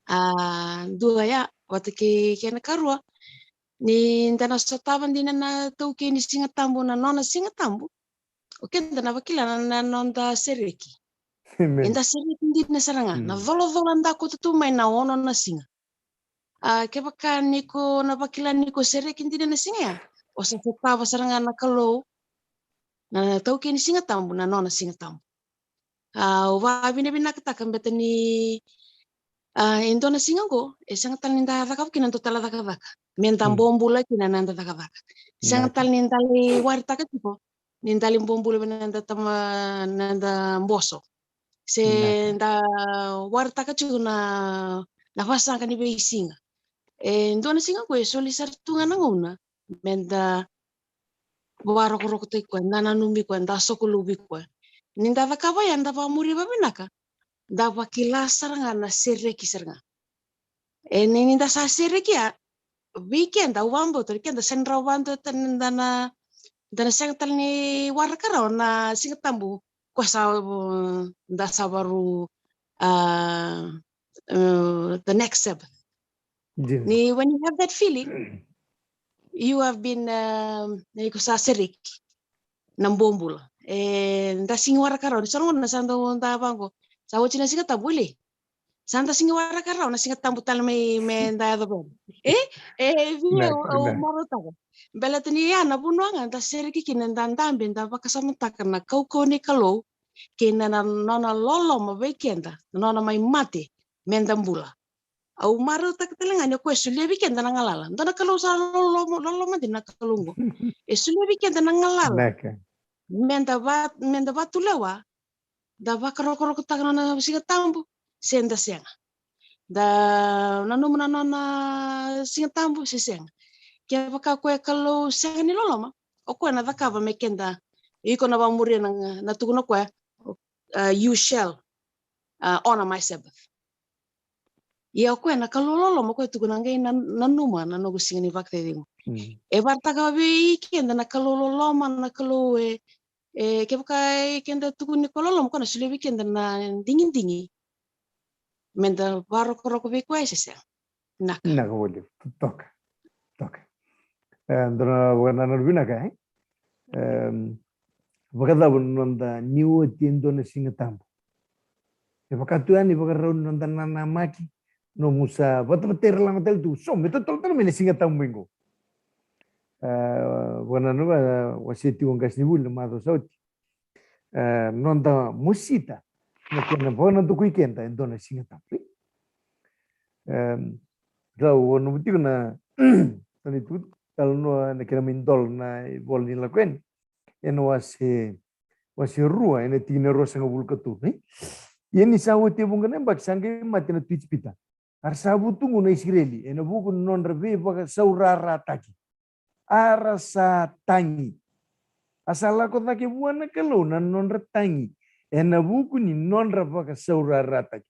A, dua ya, vata kei kena karua, ni da na sotava dina na taukei ni Siga Tabu na nona Siga Tabu, o keda na vakila na, na noda sereki. Eda sereki dina sara ga na colacola da kauta tu mai na ono na siga. A, kevaka ni ko na vakila ni ko sereki dina na siga ya, o sa sotava sara ga na Kalou na taukei ni Siga Tabu na nona Siga Tabu. A, au vakavinavinakataka beta ni, a, e dua na siga oqo e sega tale ni da cakava kina dua tale cakacaka me da bobula kina na da cakacaka. Sega tale ni da lai waritaka tiko ni da lai bobula vei na da tama, na da boso, se da waritaka tiko na, na vasaqa ni veisiga. E dua na siga oqo e soli sara tu ga na gauna me da vakarokorokotaki koya, da nanumi koya, da sokalou vei koya. Ni da cakava ya, da vakamuria vavinaka, da vakila sara ga na sereki sara ga. E ni, ni da sa sereki ya, vei keda, au vakabauta ni keda sa ni rawa vakadua tale ni da na, da na sega tale ni waraka rawa na Siga Tabu ko sa, da sa varu, a, e, the next Sabbath. Ni when you have that feeling, you have been, um, ni ko sa sereki na bobula. E da sigi waraka rawa ni sa rogo na sa dau da vaqo. Sa oti na Siga Tabu, wili. Sa da sigi waraka rawa na Siga Tabu tale mai me da yaco vei. E, e vei au, au marautaka. Baleta ni ya na vanua ga da sereki kina, da dabe, da vakasamataka na kaukauwa ni Kalou kei na, na nona loloma vei keda, na nona mai mate me da bula. Au marautaka tale ga ni o koya e solia vei keda na galala. Dua na Kalou sa loloma, loloma dina na Kalou oqo. E solia vei keda na galala me da va, me da vatulewa, da vakarokorokotaka na nona Siga Tabu se da sega. Da nanuma na nona Siga Tabu se sega. Kevaka o koya e Kalou sega ni loloma, o koya na cakava me keda. Iko na vakamuria na, na tukuna o koya, a, you shall, a, honor my Sabbath. Ia o koya na Kalou loloma, o koya tukuna, qai na, nanuma na noqu siga ni vakacecegu. E vakaraitaka vei keda na Kalou loloma, na Kalou e, e kevaka e keda tukuni ko loloma, ko na solia vei keda na digidigi me da vakarokoroko vei koya se sega. Naka. Naka voli, toka. Toka. E dua na vakanananu vinaka, e? Em, vakacava na noda ni oti e dua na Siga Tabu? E vaka tu yani vakarau ni noda nanamaki, nomu sa vatavata ira lago tale tu, so me totolo tale mai na Siga Tabu mai qo. E, vakanananu ga, e, wasea tiko o qasenivuli na macawa sa oti. E, noda mosita na kena vakanadokoi keda e dua na Siga Tabu. E, rau o nomu tiko na, na neitou talanoa na kena mai dola na ivola ni Lako Yani. Ena wase, wase rua, ena tikina ruasagavulu ka tolu, e? Ia ni sa oti e vuqa na yabaki sa qai mate na tui Ijipita. A ra sa vutugu na Isireli ena vuku ni nodra veivakasaurarataki. A ra sa tagi. A sa lako cake vua na Kalou na nodra tagi ena vuku ni nodra vakasaurarataki.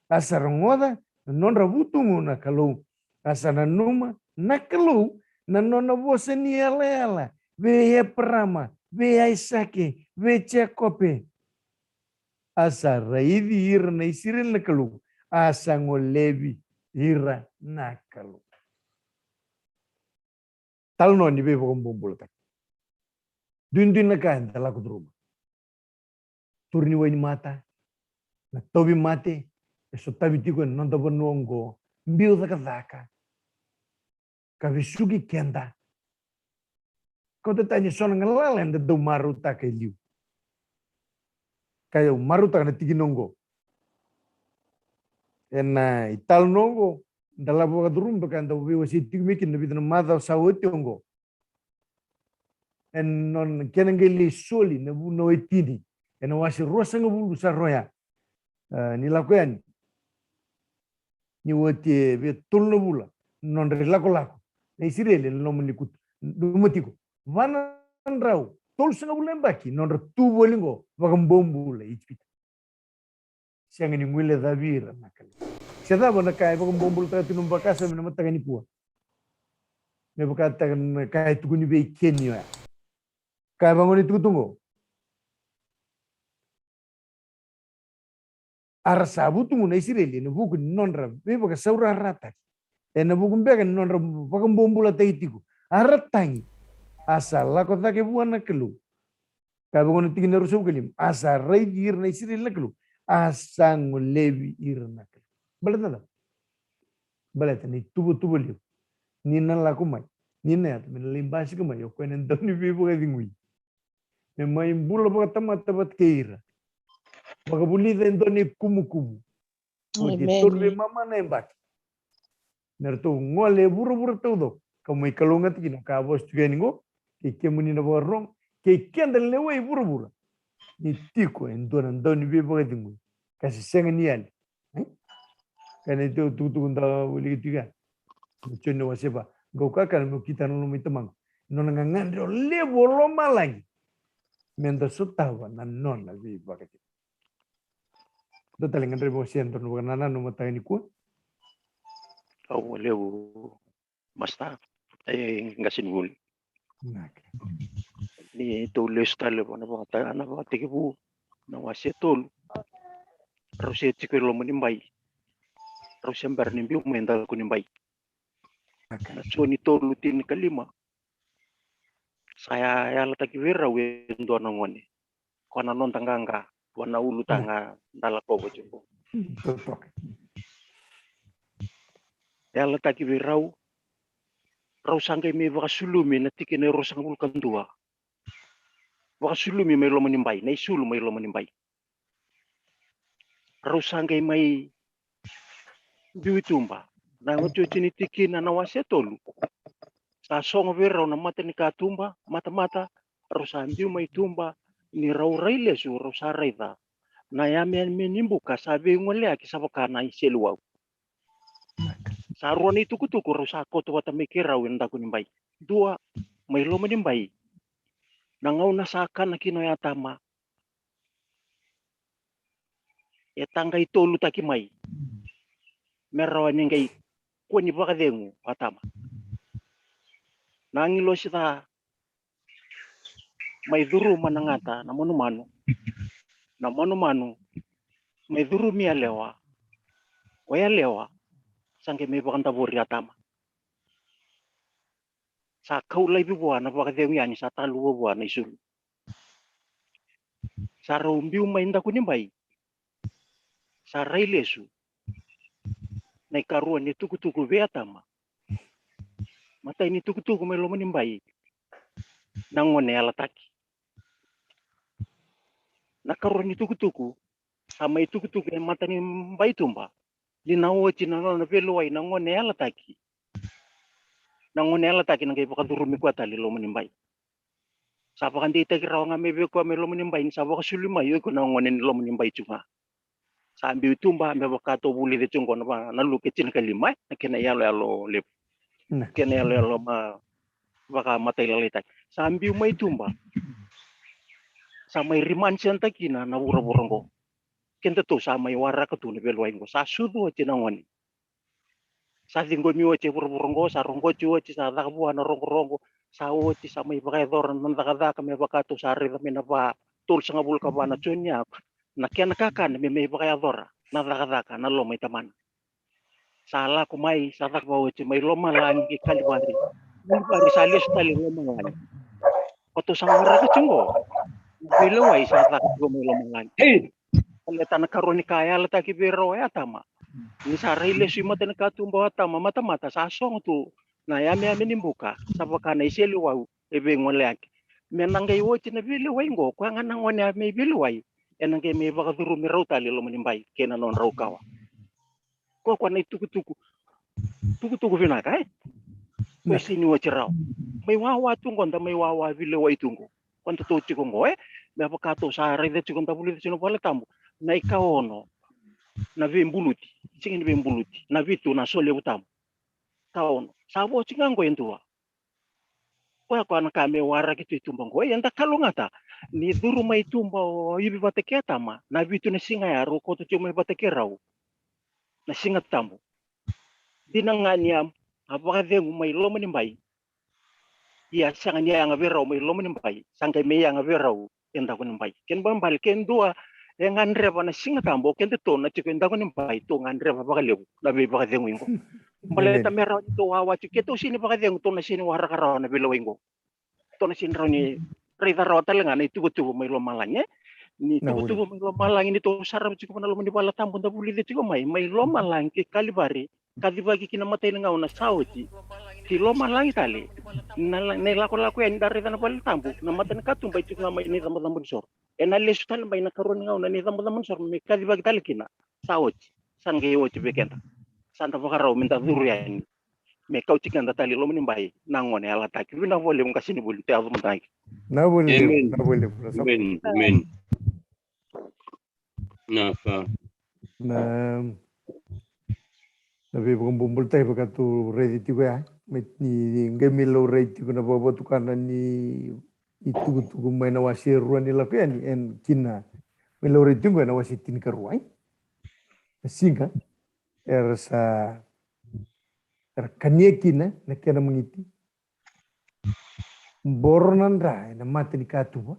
A sa rogoca na nodra vutugu na Kalou. A sa nanuma na Kalou na nona vosa ni yalayala vei Eparama, vei Aisake, vei Jekope. A sa raici ira na Isireli na Kalou, a sa golevi ira na Kalou. Talanoa ni veivakabobulataki. Duidui na ka eda lako curuma. Turu ni wainimata, na tauvimate e sotavi tiko ena noda vanua oqo, biu cakacaka ka vesuki keda. Kauta tani e so na galala eda dau marautaka e liu. Ka au marautaka na tikina oqo. Ena italanoa oqo da lako vakacuruma, ka da veiwasei tiko mai kina na vica na macawa sa oti oqo. Ena nona kena qai lai soli na vunau e tini ena wase ruasagavulu sa roya. A, ni Lako Yani. Ni oti e via tolu na vula na nodra ilakolako na Isireli ena loma ni kutu, loma tiko. Va na drau tolusagavulu na yabaki na nodra tu voli oqo vakabobula i Ijipita. Sega ni guilecavi ira na Kalou. Se cava na ka e vakabobulataka tu na vakasama ena mataka nikua? Me vakataka na ka e tukuni vei Keni oya. Ka e vagone tukutuku oqo. A ra sa vutugu na Isireli ena vuku ni nodra veivakasaurarataki. Ena vuku beka ni nodra vakabobulataki tiko. A ra tagi. A sa lako cake vua na Kalou. Ka vaka na tikina e ruasagavulu ka lima. A sa raici ira na Isireli na Kalou. A sa golevi ira na Kalou. Baleta na cava? Baleta na ituvatuva levu. Ni na lako mai. Ni na yaco. Me na lai basika mai. O koya na dau ni veivakacegui. Me mai bula vakatamata vata kei ira. Vakavulica e dua na ikumukumu. Oti e tolu veimama na yabaki. Me ratou gole e vuravura taucoko. Ka mai kalougata kina ka vosa tiko yani qo. Kei kemuni na vakarorogo. Kei keda na lewe i vuravura. Ni tiko e dua na dau ni veivakacegui. Ka se sega ni yali. Ka na itau tukutuku da wilika tiko yani. Na Joni na wase va. Qau kakana meu kitana na loma i tamaqu. Nona gagadre o levu o lomalagi. Me da sotava na nona veivakacegui. Dua tale gadrevi o Sedro na vakanananu mataka nikua. Au levu masta e qasenivuli. Ni tou lesu tale vua na vakata na vakatekivu na wase tolu. Rau se tiko e loma ni bai. Rau se bera ni biu mai daku ni bai. Na Joni tolu tinikalima. Sa ya- yalataki vei rau e dua na gone. Ko na noda qaqa, ko na ulutaga da lakova tiko. Yalataki vei rau, rau sa qai mai vakasulumi na tikina e ruasagavulu ka dua. Vakasulumi mai loma ni bai, na isulu mai loma ni bai. Rau sa qai mai biu i tuba. Na otioti ni tikina na wase tolu. Sa sogo vei rau na mata ni katuba, matamata, rau sa biu mai tuba, ni rau rai lesu, rau sa raica. Na yameyame ni buka sa veigoleyaki sa vaka na iseleiwau. Sa rua na itukutuku rau sa koto vata mai kei rau ena daku ni bai. Dua, mai loma ni bai. Na gauna sa kana kina o Atama, e taqai tolutaki mai. Me rawa ni qai kua ni vakacegu o Atama. Na agilosi ca mai curuma na gata na manumanu. Na manumanu mai curumi yalewa. O yalewa sa qai mai vakadavori Atama. Sa kau laivi vua na vakacegu yani, sa taluva vua na isulu. Sa rau biu mai daku ni bai. Sa rai lesu. Na ikarua ni tukutuku vei Atama. Matai ni tukutuku mai loma ni bai. Na gone yalataki. Na karua ni tukutuku. Sa mai tukutuku e mata ni bai tuba. Ni na oti na nona veilewai na gone yalataki. Na gone yalataki na qai vakacurumi koya tale i loma ni bai. Sa vakadeitaki rawa ga mai vei koya mai loma ni bai ni sa vakasulu mai o iko na gone ni loma ni bai tu ga. Sa biu tuba me vaka tou vulica tu qo na va- na Luke tinikalima, e, na kena iyaloyalo levu. Na kena iyaloyalo ma- vakamatai lalaitaki. Sa biu mai tuba. Sa mai rimanisentaki kina na vuravura qo. Kedatou sa mai waraka tu na veilewai qo. Sa sucu oti na gone. Sa ciqomi oti e vuravura qo, sa roqoti oti, sa caka vua na rogorogo, sa oti, sa mai vakayacora na cakacaka me vaka tou sa raica mai na va tolusagavulu ka va na Joni ya. Na kena kakana me mai vakayacora na cakacaka na loma i Tamana. Sa lako mai, sa caka vua oti mai lomalagi ki Kalivari. Kalivari sa lesu tale i lomalagi. Kotou sa waraka tiko qo. Veilewai sa caka tiko mai lomalagi. Baleta na karua ni ka yalataki vei rau o Atama. Ni sa rai lesu i mata ni katuba o Atama, matamata sa sogo tu na yameyame ni buka, sa vaka na iseleiwau e veigoleyaki. Me na qai oti na veilewai qo, koya ga na gone a mai veilewai, ena qai mai vakacurumi rau tale i loma ni bai kei na nodrau kawa. Koya koya na itukutuku. Tukutuku vinaka, e? Koya sega ni oti rawa. Mai wawa tu qo, da mai wawa veilewai tu qo. Koya datou tiko qo, e? Me vaka tou sa raica tiko, da vulica tiko na Vola Tabu. Na ikaono na veibuluti, sega ni veibuluti, na vitu na solevu tabu. Kaono. Sa vo tiko ga qo e dua. Koya koya na ka me waraki tu i tuba qo. Eda kalougata ni curu mai tuba o Ivi vata kei Atama, na vitu na siga ya rau koto tiko mai vata kei rau. Na Siga Tabu. Dina ga ni a vakacegu mai loma ni bai. Ia sega ni yaga vei rau mai loma ni bai, sa qai mai yaga vei rau e daku ni bai. Kena ibalebale ke dua E gadreva na Siga Tabu, o kedatou na tiko e daku ni bai, tou gadreva vakalevu na veivakacegu iqo. Baleta me rawa ni tou wawa tiko, ke tou sega ni vakacegu, tou na sega ni waraka rawa na veilewai qo. Tou na sega ni rawa ni raica rawa tale ga na ituvatuva mai lomalagi, e? Ni tuvatuva mai lomalagi, ni tou sarava tiko na loma ni Vale Tabu da vulica tiko mai, mai lomalagi ki Kalivari, kacivaki ki na matai ni gauna sa oti. Ki lomalagi tale, na, na ilakolako yani da raica na Vale Tabu, na matanikatuba e tiko ga mai na icabocabo ni soro. Ena lesu tale mai na karua ni gauna ni icabocabo ni soro me kacivaki tale kina. Sa oti. Sa qai oti vei keda. Sa da vakarau me da curu yani me kauti keda tale i loma ni bai na gone yalataki. Vinaka vakalevu qasenivuli, tou yaco mada ga. Vinaka vakalevu. Amen. Vinaka vakalevu. Amen. Amen. Na ka. Na, na veivakabobulataki vaka tou raica tiko ya. Me ni, ni qai me laurai tiko na vakavatukana ni, ni tukutuku mai na wase e rua ni Lako Yani, e na kina. Me laurai tiko e na wase tinikarua, e? Na siga era sa, era kania kina na kena magiti. Boro na dra e na matanikatuba.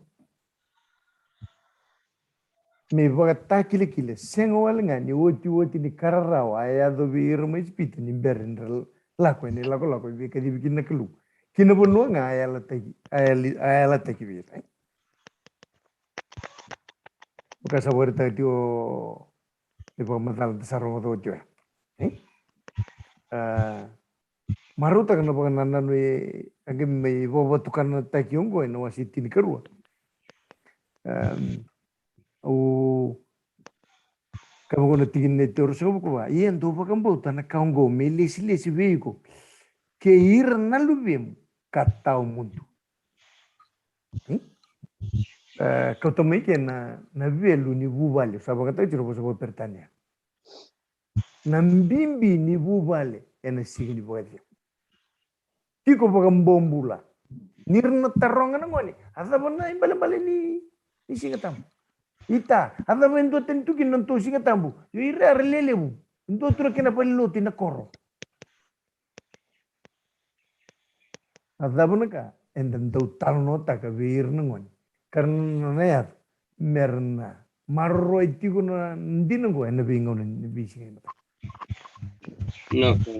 Me ivakatakilakila, sega wale ga ni otioti ni ka rarawa a yaco vei ira mai Ijipita ni bera ni ra lako e na ilakolako e veikacivi kina na Kalou ki na vanua ga a yalataki, a yali-, a yalataki vei ira, e? Vaka sa vakaraitaka tiko e vakamacala da sa rogoca oti oya, e? A, marautaka na vakanananu e a qai mai vakavatukanataki oqo e na wase tinikarua. Am, au kaya oqo na tikina e ruasagavulu ka va: Ia dou vakabauta na ka oqo me ilesilesi vei iko kei ira na luvemu ka tawa mudu. Hmm? E, kauta mai ke na, na velu ni vuvale, sa vakatau tiko na vosa vakaperitania. Na bibi ni vuvale e na siga ni vakacegu. Tiko vakabobula. Ni ra na taroga na gone, a cava na ibalebale ni, ni Siga Tabu? Ita, a cava e dua tani tu kina na nodatou Siga Tabu? Io, ira era lelevu. E dua tu ra kena valenilotu e na koro. A cava na ka eda dau talanoataka vei ira na gone ka ra na, na yaco me ra na maroroi tiko na dina oqo e na veigauna ni veisiga e mataka? Na ka.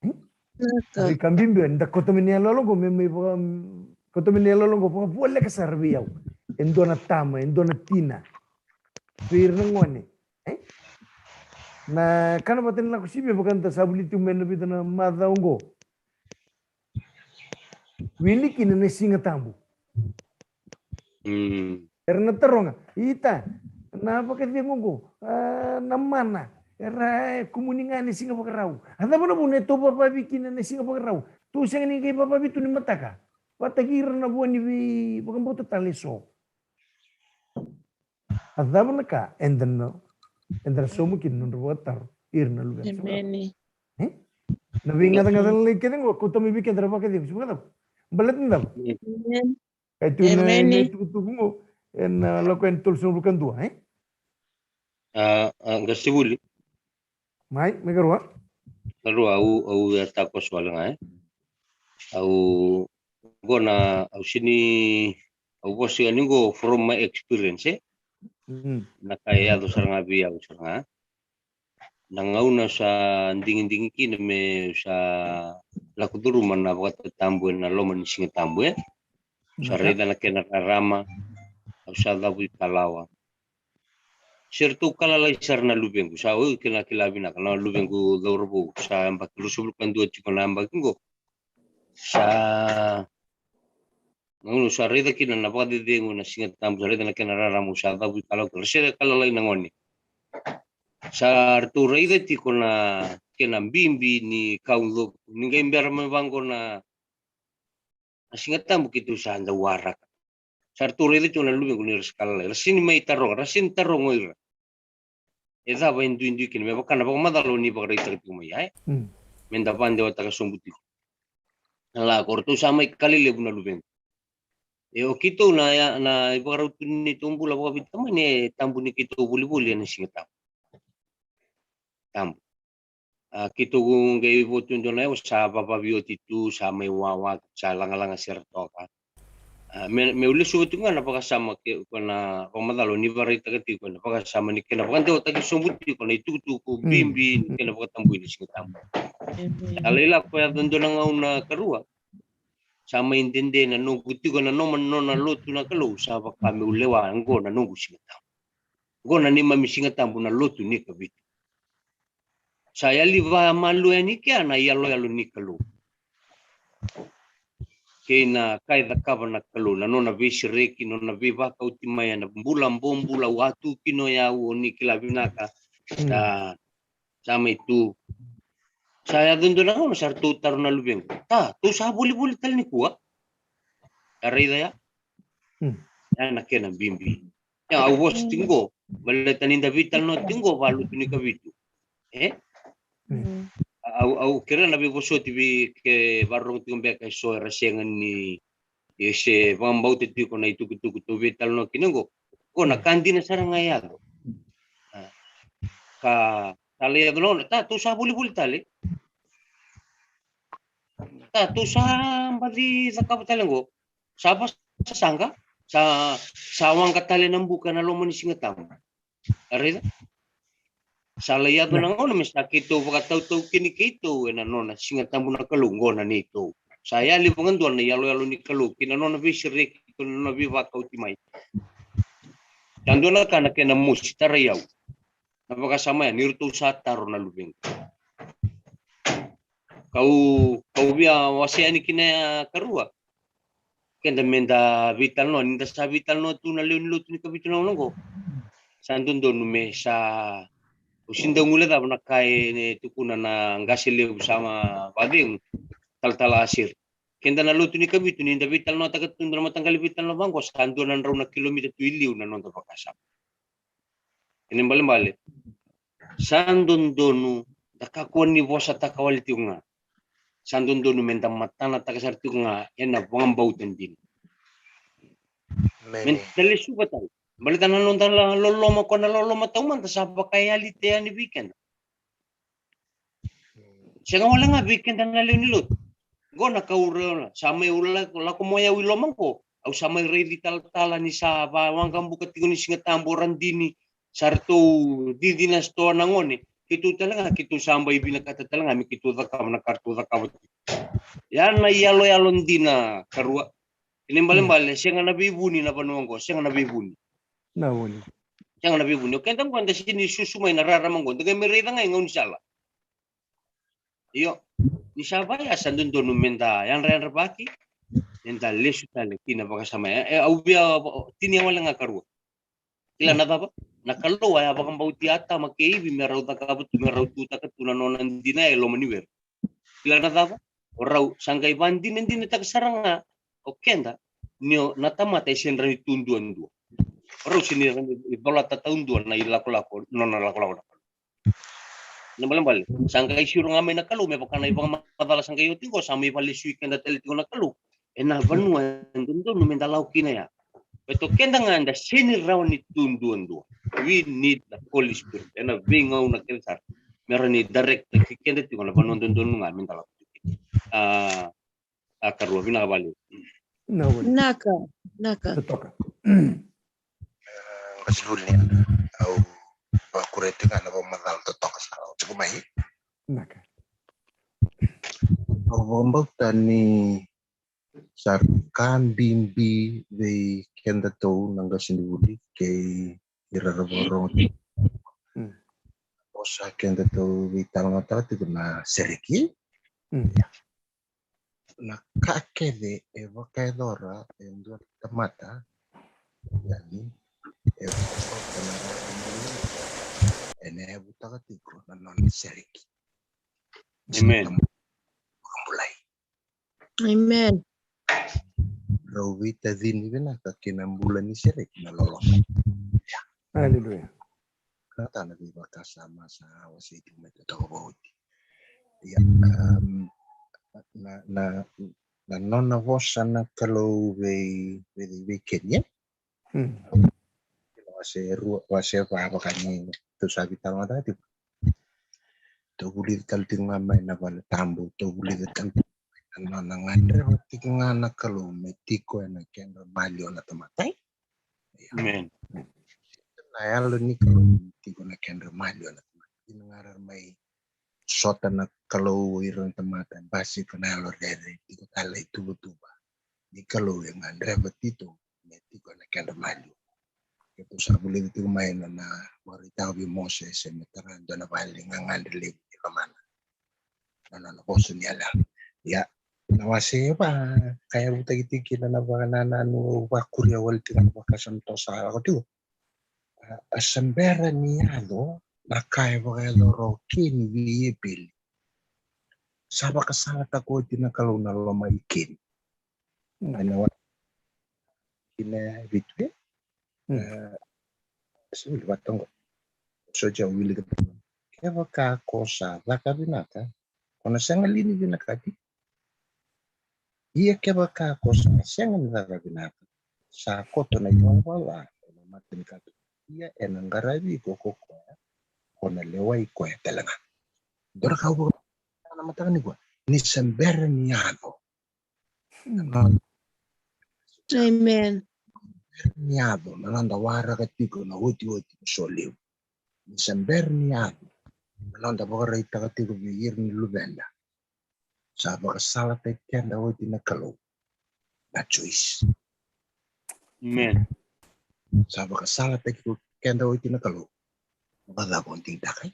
Hmm? Na ka. Veika bibi eda kauta mai na iyaloyalo oqo me, me vaka, kauta mai na iyaloyalo oqo vakavoleka sara vei au, e dua na tama, e dua na tina, vei ira na gone. E? Na kana vata ni Lako Sivia, vaka eda sa vulica tiko mai na vica na macawa oqo. Wili kina na Siga Tabu. Mm. Era na taroga, ita, na vakacegu oqo, a, na mana, era, e, kumuni ga e na siga Vakarau. A cava na vuna e tou vavavi kina e na siga Vakarau? Tou sega ni qai vavavi tu ni mataka vata kei ira na vua ni veivakabauta tale e so. A cava na ka eda na, eda na sauma kina na nodra vakataro ira na luvena? Emeni. E? Na veigacagaca lalai kece oqo, kauta mai vei keda na vakacegu, se vakacava? Baleta na cava? Emeni. Kai tu na, emeni, na itukutuku oqo e na Lako Yani tolusagavulu ka dua, e? A, a, qasenivuli. Mai, mai karua. Karua, au, au a takoso wale ga, e? Au, qo na, au sega ni, au vosa yani qo from my experience, e? Mm. Na ka e yaco sara ga vei au sara ga. Na gauna sa digidigi kina meu sa lako curuma na vakatatabu e na loma ni Siga Tabu, e? Sa raica na kena rarama, au sa cavuikalawa. Se ratou ka lalai sara na luvequ, sa oi kena kila vinaka na luvequ cauravou, sa yabaki ruasagavulu ka dua tiko na yabaki qo. Sa, gauna sa raica kina na vakacecegu na Siga Tabu, sa raica na kena rarama, sa cavuikalawa, ra se ka lalai na gone. Sa ratou raica tiko na kena bibi ni ka ucovu, ni qai bera mai vaqo na, na Siga Tabu keitou sa dau waraka. Sa ratou raica tiko na luvequ ni ra se ka lalai. Ra sega ni mai taroga, ra sega ni taroga o ira. E cava e duidui kina me vaka na vakamacala o ni vakaraitaka tiko mai ya, e? Mm. Me da vakadewataka sobu tiko. Na lako, o ratou sa mai ka lelevu na luvequ. E o keitou na, ya, na ivakarau tu ni neitou bula vakaveitamani e tabu ni keitou volivoli e na Siga Tabu. Tabu. A, keitou qai vo tu e dua na yawa sa vavavi oti tu, sa mai wawa, sa lagalaga sere toka. A, me, meu lesuva tiko ga na vakasama ke, ko na vakamacala ni vakaraitaka tiko na vakasama ni kena vakadewataki sobu tiko na itukutuku bibi ni kena vakatabui ni Siga Tabu. Sa lai lako yaco dua na gauna, karua. Sa mai dede na noqu tiko na noma, nona lotu na Kalou, sa vaka meu lewa, oqo na noqu Siga Tabu. Oqo na neimami Siga Tabu na lotu ni Kavitu. Sa yali vakamalua yani kea na iyaloyalo ni Kalou kei na ka e cakava na Kalou, na nona veisereki, nona veivakauti mai ena bula, bobula au a tu kina o yau, o ni kila vinaka. Sa, sa mai tu. Sa yaco dua na gauna sa ratou taro na luvequ, "Ta, tou sa volivoli tale nikua?" A raica ya. Ya na kena bibi. Ia, au vosa tiko qo, baleta ni da veitalanoa tiko qo vaka lotu ni Kavitu. E? Au, au kerea na veivosoti vei ke vakarorogo tiko beka eso era sega ni, e se vakabauta tiko na itukutuku tou veitalanoa kina qo. Qo na ka dina sara ga e yaco. A. Ka sa lai yaco na gauna, "Ta, tou sa volivoli tale? Ta, tou sa baci cakava tale qo? Sa vasasaqa? Sa, sa waqa tale na buka ena loma ni Siga Tabu?" A raica? Sa lai yaco na gauna me sa keitou vakatautaukeni keitou ena nona Siga Tabu na Kalou, oqo na neitou. Sa yali vakadua na iyaloyalo ni Kalou kei na nona veisereki, kei na nona veivakauti mai. Sa dua na ka na kena mosi tarai au. Na vakasama ya ni ratou sa taro na luvequ. Kau, kau via wasea yani kina ya, karua. Keda me da veitalanoa, ni da sa veitalanoa tu na lewe ni lotu ni Kavitu na gauna qo, sa dodonu me sa, o si dau guilecava na ka e tukuna na qase levu sa vakacegu, talatala Aseri. Keda na lotu ni Kavitu, ni da veitalanoataka tu na mataqali veitalanoa vaqo, sa dua na drau na kilomita tu i liu na noda vakasama. Kena ibalebale, sa dodonu da kakua ni vosataka wale tiko ga. Sa dodonu me da matanataka sara tiko ga ena vakabauta dina. Me da lesuva tale. Baleta na noda la-, loloma, ko na loloma taumada sa vakayali te yani vei keda. Sega wale ga vei keda na lewe ni lotu. Qo na ka au raica, sa mai ula, lako mai o yau i loma qo. Au sa mai raici talatala ni sa va-, waqabuka tiko ni Siga Tabu o Radini. Sa ratou cici na sitoa na gone. Keitou tale ga, keitou sa bai vinakata tale ga me keitou cakava na ka ratou cakava tiko. Ya na iyaloyalo dina, karua. Kena ibalebale, sega na veivuni na vanua qo, sega na veivuni. Na vuni. Sega na veivuni. O keda qo da sega ni susu mai na rarama qo, da qai mai raica ga e gaunisala. Io, ni sa vaya sa dodonu me da yadrayadravaki, me da lesu tale ki na vakasama ya. E, au via, o, tinia wale ga, karua. Kila na cava? Na Kalou a vakabauti Atama kei Ivi me rau cakava tu, me rau tutaka tu na nona dina e loma ni were. Kila na cava? O rau sa qai vakadinadinataka sara ga o keda ni o na tamata e sega ni rawa ni tu duadua. O rau sega ni rawa ni colata taudua na ilakolako, nona lakolako na Kalou. Na ibalebale, sa qai siro ga mai na Kalou me vaka na ivakamacala sa qai oti qo, sa mai vakalesui keda tale tiko na Kalou ena vanua e dodonu me da lako kina ya. Baleta o keda ga da sega ni rawa ni tu duadua. We need the Holy Spirit. Ena veigauna kece sara me rawa ni direct-taki keda tiko na vanua dodonu ga me da lako tiko kina. A, a, karua, vinaka vakalevu. Na vuli. Naka, naka. Totoka. Qase vuli, au vakuria tiko ga na vakamacala totoka sa tiko mai. Naka. Au vakabauta ni sa ka bibi vei kedatou na qasenivuli kei ira ra vakarorogo. Mm. O sa kedatou veitalanoataka tiko na sereki. Mm. Na ka kece e vakayacora e dua na tamata, yani, e vakayacora na ena yavutaka tiko na nona sereki. Amen. Vakabulai. Amen. Rau veitacini vinaka ki na bula ni sereki na loloma. Aleluya. Na tana veivakasama sa wasei tiko mai totoka vauti. Ia, um, na, na, na nona vosa na Kalou vei, vei, vei Keni, e? Mm. Wase rua, wase va vaka ni tou sa veitalanoataka tiko. Tou vulica tale tiko ga mai na vale tabu, tou vulica tale tiko Na nona gadreva tiko ga na Kalou me tiko ena kedra maliwa na tamata. Amen. Na yalo ni Kalou me tiko ena kedra maliwa na tamata. Ina ga ra mai sota na Kalou o ira na tamata, basika na yalo rere, tiko tale i tuvatuva. Ni Kalou e gadreva tiko me tiko ena kedra maliwa. Keitou sa vulica tiko mai na, na vakaraitaka vei Mosese me tara e dua na vale gagadre levu ni lomana. Na nona vosa ni yalayala. Ia, na wase e va, ka yavutaki tiko kina na vakanananu, au vakuria wale tiko na vakasama tou sa lako tiko. A, a se bera ni yaco na ka e vakayacora o Keni vei Epeli. Sa vakasalataka oti na Kalou na loma i Keni. Ena wa-, kina vitu e. Mm. E, se wili vata qo. Soja wili ka. Kevaka ko sa caka vinaka, ko na sega li ni vinakati? Ia kevaka ko sa sega ni caka vinaka, sa koto na ivalavala ena mata ni katuba. Ia ena qaravi iko ko koya, ko na lewai koya tale ga. Dua na ka au vaka na mataka nikua, ni se bera ni yaco. Amen. Ni yaco na noda waraka tiko na otioti ni solevu. Ni se bera ni yaco na noda vakaraitaka tiko vei ira ni luveda. Sa vakasalataki keda oti na Kalou na Joyce. Amen. Sa vakasalataki keda oti na Kalou. Vakacava o digitaka?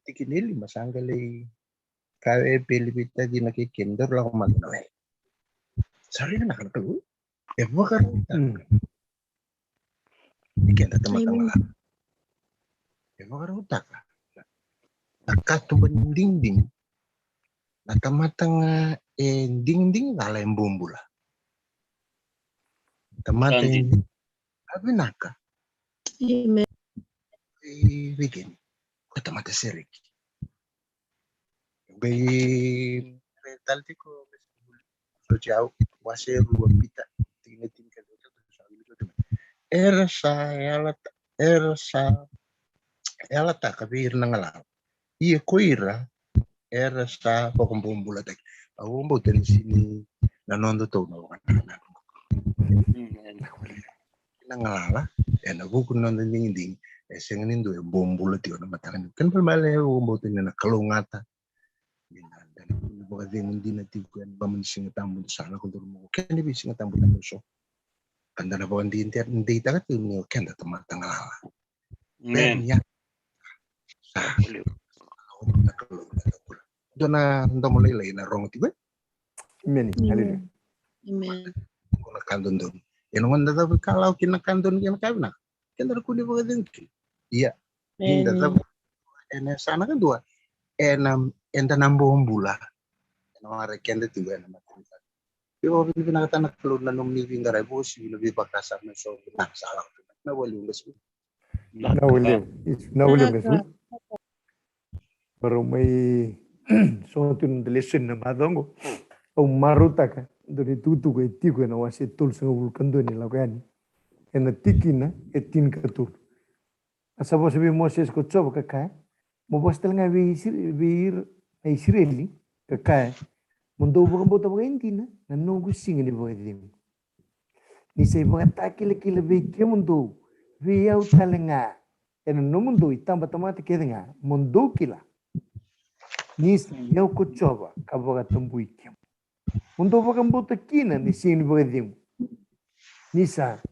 Tikina e lima sa qai lai kaya o Epeli vei tacina kei Keni, daru lako mada na wele. Sa raica na ka na Kalou e vakarautaka. Mm. Ni keda tamata galala. E vakarautaka na katuba ni digidigi. Na tamata ga e digidigi cala e bobula. Tamata e vinaka. Amen. E vei Keni. Ko tamata sereki. Qai tale tiko, so jau wase rua Pita, tikina tini ka dua, era sa yalata, era sa yalataka vei ira na galala. Ia ko ira era sa vakabobulataki. Au vakabauta ni sini na noda tou na vaka na galala ena vuku ni noda digidigi. E sega ni dua e bobula tiko na mataka ni kena bale male. Au vakabauta ni na kalougata. Ni na dana kuni vakacegu dina tiko ena loma ni Siga Tabu, da sa lako curuma ko kena vei Siga Tabu na so. Ka da na vakadeitaka tiko ni o keda tamata galala. Amen. Ia. Sa. Na Kalou na Kalou. Dua na domo lailai na rogo tiko. Amen. Hallelujah. Amen. Ko na ka dodonu. Ena gauna da cava ka lawa kina na ka dodonu kina ka vinaka. Keda na kuni vakacegu kina. Ia. Ni da cava ena yasana kadua. Ena, eda na bobula. Ena wara keda tiko ena matanitu. Io, vinavinakataka na Kalou na nomuni veiqaravi, uasivi na veivakasama eso vinaka sa lako. Na wali uasivi. Na wali, na wali uasivi. Varau mai so tu na lesoni na macawa qo. Au marautaka dua na itukutuku e tiko ena wase tolusagavulu ka dua ni Lako Yani. Ena tikina e tinikatolu. A sa vosa vei Mosese ko Jiova ka kaya, mo vosa tale ga vei Isir-, vei ira na Isireli ka kaya, mo dou vakabauta vakaidina na noqu siga ni vakacegu. Ni sa ivakatakilakila vei kemudou, vei au tale ga, ena nomudou itabatamata kece ga, mo dou kila. Ni sa i au ko Jiova ka vakatabui kemu. Mo dou vakabauta kina na siga ni vakacegu. Ni sa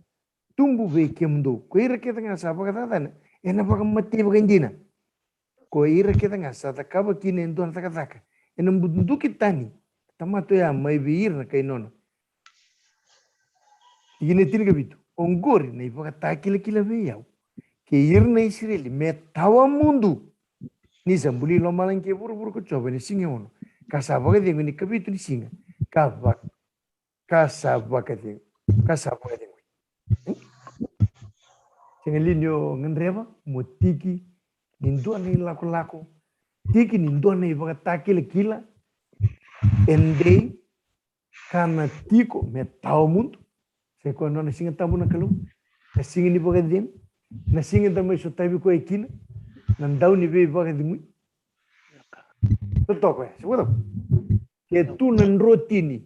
tubu vei kemudou. Ko ira kece ga sa vakacacana, ena vakamatei vakaidina. Ko ira kece ga sa cakava kina e dua na cakacaka, ena buduki tani tamata oya mai vei ira na kai nona. Tikina e tinikavitu. Oqori na ivakatakilakila vei au kei ira na Isireli me tawa mudu. Ni sa buli lomalagi kei vuravura ko Jiova ena siga e ono, ka sa vakacegu ena ikavitu ni siga, ka va-, ka sa vakacegu, ka sa vakacegu. Sega li ni o gadreva mo tiki ni dua na ilakolako, tiki ni dua na ivakatakilakila e dei ka na tiko me tawa mudu. Sa i koya na nona Siga Tabu na Kalou, na siga ni vakacegu, na siga da mai sotavi koya kina, na dau ni veivakacegui. Totoka ya, se vakatoka. E tu na drotini.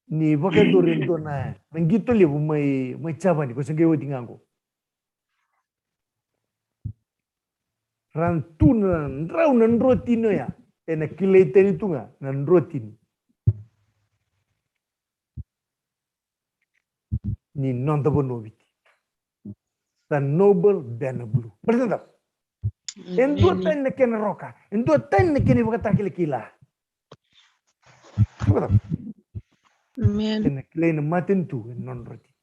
Ni vakayacori e dua na, na qito levu mai, mai Japani, ko se qai oti ga qo. Ra tu na drau na drotini oya. Ena kilai tani tu ga na drotini ni noda vanua o Viti. The noble banner blue. Baleta na cava? E dua tani na kena roka. E dua tani na kena ivakatakilakila. Baleta na cava? Amen. Ena kilai na matanitu ena nona drotini.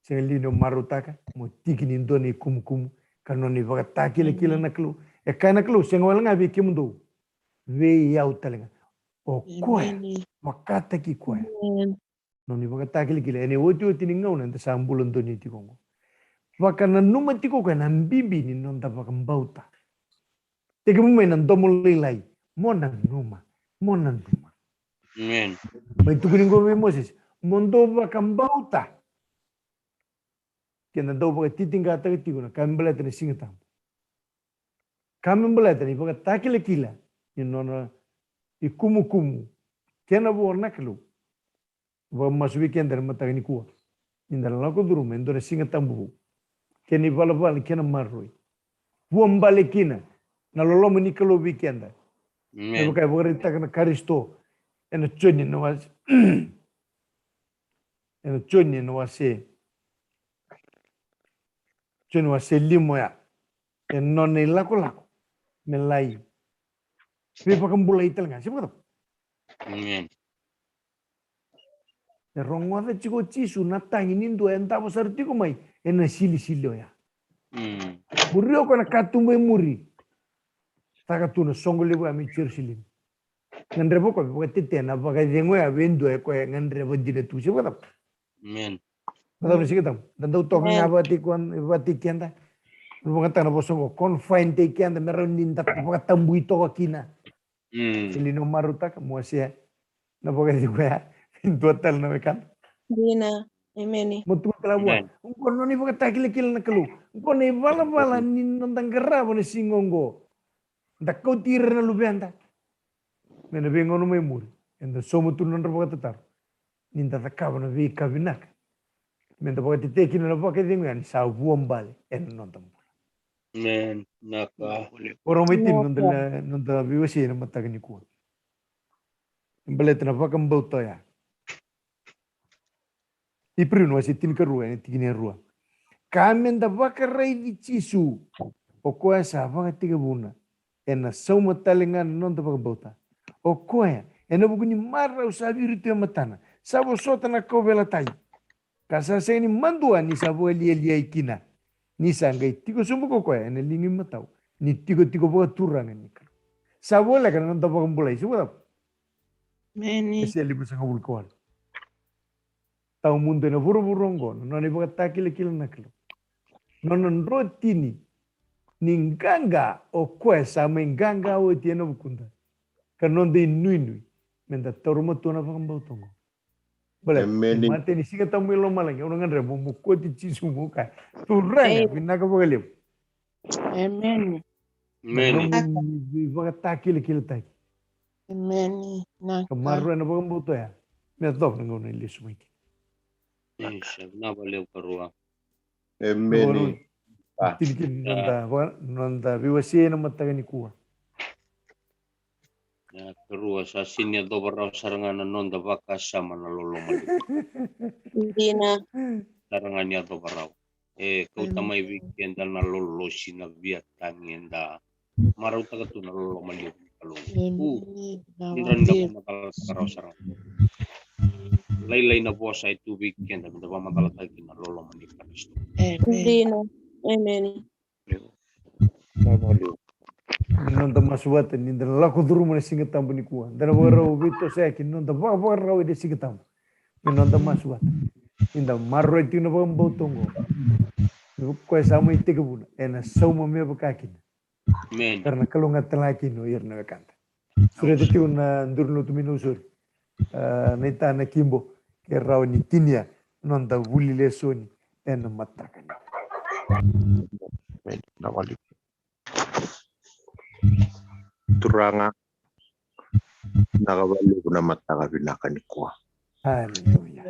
Sega li ni o marautaka mo tiki ni dua na ikumukumu ka nona ivakatakilakila na Kalou? E kaya na Kalou, sega wale ga vei kemudou, vei au tale ga. O koya, vakataki koya. Nona ivakatakilakila ena iotioti ni gauna eda sa bula donuya tiko oqo. Vakananuma tiko o koya na bibi ni noda vakabauta. Tekivu mai na domo lailai, mo nanuma, mo nanuma. Amen. Mai tukuni qo vei Moses, mo dou vakabauta. Keda dau vakatitiqataka tiko na ka me baleta na Siga Tabu. Ka me baleta na ivakatakilakila ni nona ikumukumu kei na vo na Kalou. Vakamasu vei keda ena mataka nikua. Ni da lako curuma e dua na Siga Tabu vou. Kena ivalavala, kena maroroi. Vuabale kina na loloma ni Kalou vei keda. Amen. E vaka e vakaraitaka na Karisito ena Joni na wase, ena Joni na wase, Joni wase lima oya. E nona ilakolako me lai veivakabulai tale ga, se vakacava? Amen. E rogoca tiko o Jisu na tagi ni dua e davo sara tiko mai ena silisili oya. Mm. Muri o koya na katuba e muri. Caka tu na soqo levu ya mai Jerusalemi. Gadreva o koya me vakatetea na vakacegu ya vei dua e koya e gadreva dina tu, se vakacava? Amen. Vakacava na Siga Tabu? Da dau toka ga vakataki keda. Vakayagataka na vosa oqo, confine taki keda me rawa ni da vakatabui toka kina. Mm. Sega li ni o marautaka mo wasea na vakacegu ya vei dua tale na wekada? Dina. Emeni. Mo tukuna tale vua. Oqo na nona ivakatakilakila na Kalou. Oqo na ivalavala ni noda qarava na siga oqo. Da kauti ira na luveda. Me na veigauna mai muri eda sauma tu na nodra vakatataro ni da cakava na veika vinaka. Me da vakatetea kina na vakacegu ya ni sa vuabale ena noda bula. Amen. Naka. Ora mai tini noda, noda veiwasei ena mataka nikua. Baleta na vakabauta oya. Iperiu na wase tinikarua ena tikina e rua. Ka me da vakaraici Jisu, o koya sa vakatekivuna, ena sauma tale ga na noda vakabauta. O koya, ena vuku ni marau sa viritu e matana, sa vosota na kauveilatai. Ka sa sega ni madua ni sa vakalialiai kina. Ni sa qai tiko sobu ko koya ena liga imatau ni tikotiko vakaturaga ni Kalou. Sa voleka na noda vakabulai, se vakacava? Emeni. Esea limasagavulu ka walu. Tawamudu ena vuravura oqo na nona ivakatakilakila na Kalou. Nona drotini ni qaqa o koya sa mai qaqa oti ena vukuda. Ka noda inuinui me da taura matua na vakabauta oqo. Baleta, emeni, e matai ni Siga Tabu mai lomalagi, au na gadreva mo, mo koti Jisu mo kaya, Turaga, vinaka vakalevu. Emeni. Emeni. Na nomu ivakatakilakila taki. Emeni. Naka. Ka maroroya na vakabauta oya me yacova na gauna e lesu mai kina. Isa, vinaka vakalevu karua. Emeni. Tini kina noda, noda veiwasei ena mataka nikua. Na karua, sa sega ni yacova rawa sara ga na noda vakasama na loloma levu. Dina. Sara ga ni yacova rawa. E kauta mai vei keda na lolosi, na via tagi eda marautaka tu na loloma levu ni Kalou. Emeni. Kudra ni da vakamacalataka rawa sara ga. Lailai na vosa e tu vei keda me da vakamacalataka kina na loloma ni Karisito. Emeni. Dina. Emeni. Ni noda masu vata ni da lako curuma na Siga Tabu nikua. Da na vakarau veitosoyaki ni noda vakavakarau ena Siga Tabu. Ni noda masu vata ni da maroroi tiko na vakabauta oqo. Ni koya sa mai tekivuna ena sauma me vaka kina. Emeni. Ka ra na kalougata tale ga kina o ira na wekada. Sureta tiko na duru ni lotu mai Nausori. Ah, na itana kibo ke rawa ni tinia noda vuli lesoni ena mataka ni. Emeni. Na vali. Turaga, Vinaka vakalevu na mataka vinaka nikua. Aleluya.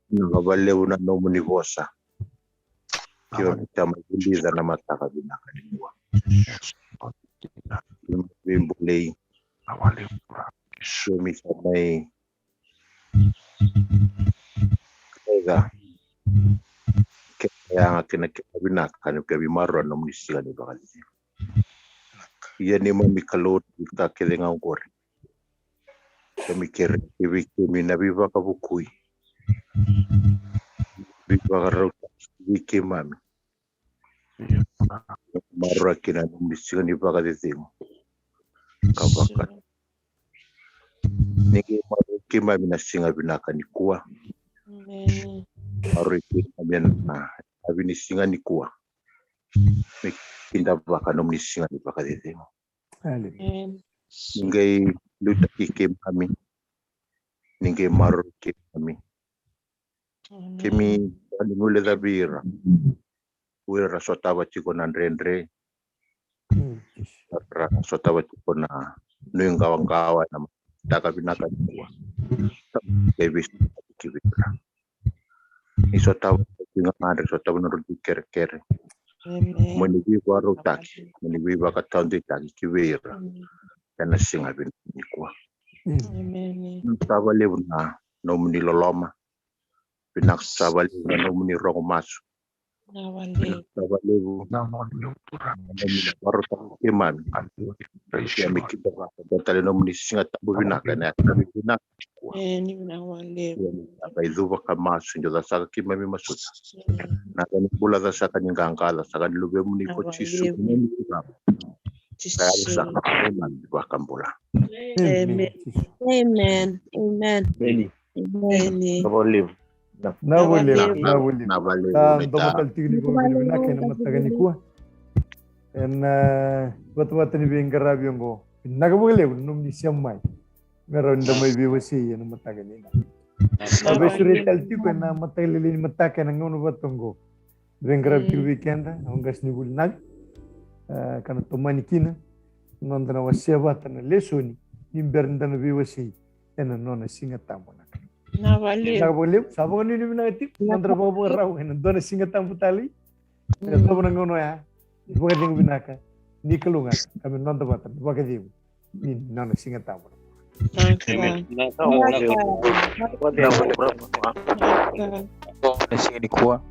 Vinaka vakalevu na nomuni vosa. Kemuni tamai vulica na mataka vinaka nikua. Kemuni veibolei. Kemuni tamai Keda kena yaga kena kena vinaka ni kena veimaroroi na nomuni siga ni vakacecegu. Ia neimami Kalou, na veika kece ga oqori keimami kerea vei kemuni na veivakavukui, veivakarautaki vei keimami. Maroroi kina na nomuni siga ni vakacecegu. Ka vaka ni qai maroroi keimami na siga vinaka nikua. Maroroi keimami ena yakavi ni siga nikua. Me kidavaka na nomuni siga ni vakacecegu. Ni qai liutaki keimami. Ni qai maroroi keimami. Keimami vakanuinui vei ira, o ira ra sotava tiko na dredre, ra sotava tiko na nuiqawaqawa ena mataka vinaka nikua. Keimami veisotava tiko vei ira. Ni sotava tiko na gagadre, sotava na nodratou kerekere. Mo ni veivakarautaki, mo ni veivakataudeitaki ki vei ira ena siga vinaka nikua. Vinaka vakalevu na nomuni loloma. Vinaka vakalevu na nomuni rogo masu. Vinaka vakalevu na nomuni vakarautaki keimami. Ia me kidavaka tale na nomuni Siga Tabu vinaka ena yakavi vinaka. Ia me sa qai cuva ka masu, ni o cakacaka keimami masuta. Na ka ni bula, cakacaka ni qaqa, cakacaka ni Luvemuni ko Jisu, keimami curuma. Ka yaco saka na neimami iVakabula. Amen. Amen. Amen. Vinaka vakalevu. Vinaka vakalevu. Vinaka vakalevu. Sa dua tale tiko ni vakavinavinaka ena mataka nikua. Ena vatavata ni veiqaravi oqo. Vinaka vakalevu na nomuni sema mai me rawa ni da mai veiwasei ena mataka nikua. Sa veisureti tale tiko ena mataka lailai ni mataka ena gauna vata oqo. Veiqaravi tiko vei keda na qasenivuli Navi, e, ka na tomani kina na noda na wasea vata na lesoni ni bera ni da na veiwasei ena nona Siga Tabu na Kalou. Vinaka vakalevu. Sa vakanuinui vinaka tiko na noda vakavakarau ena dua na Siga Tabu tale. E tovo na gauna oya, ni vakacegu vinaka, ni kalougata ka me noda vata na vakacegu ni nona Siga Tabu. Vinaka. Vinaka. Na siga nikua.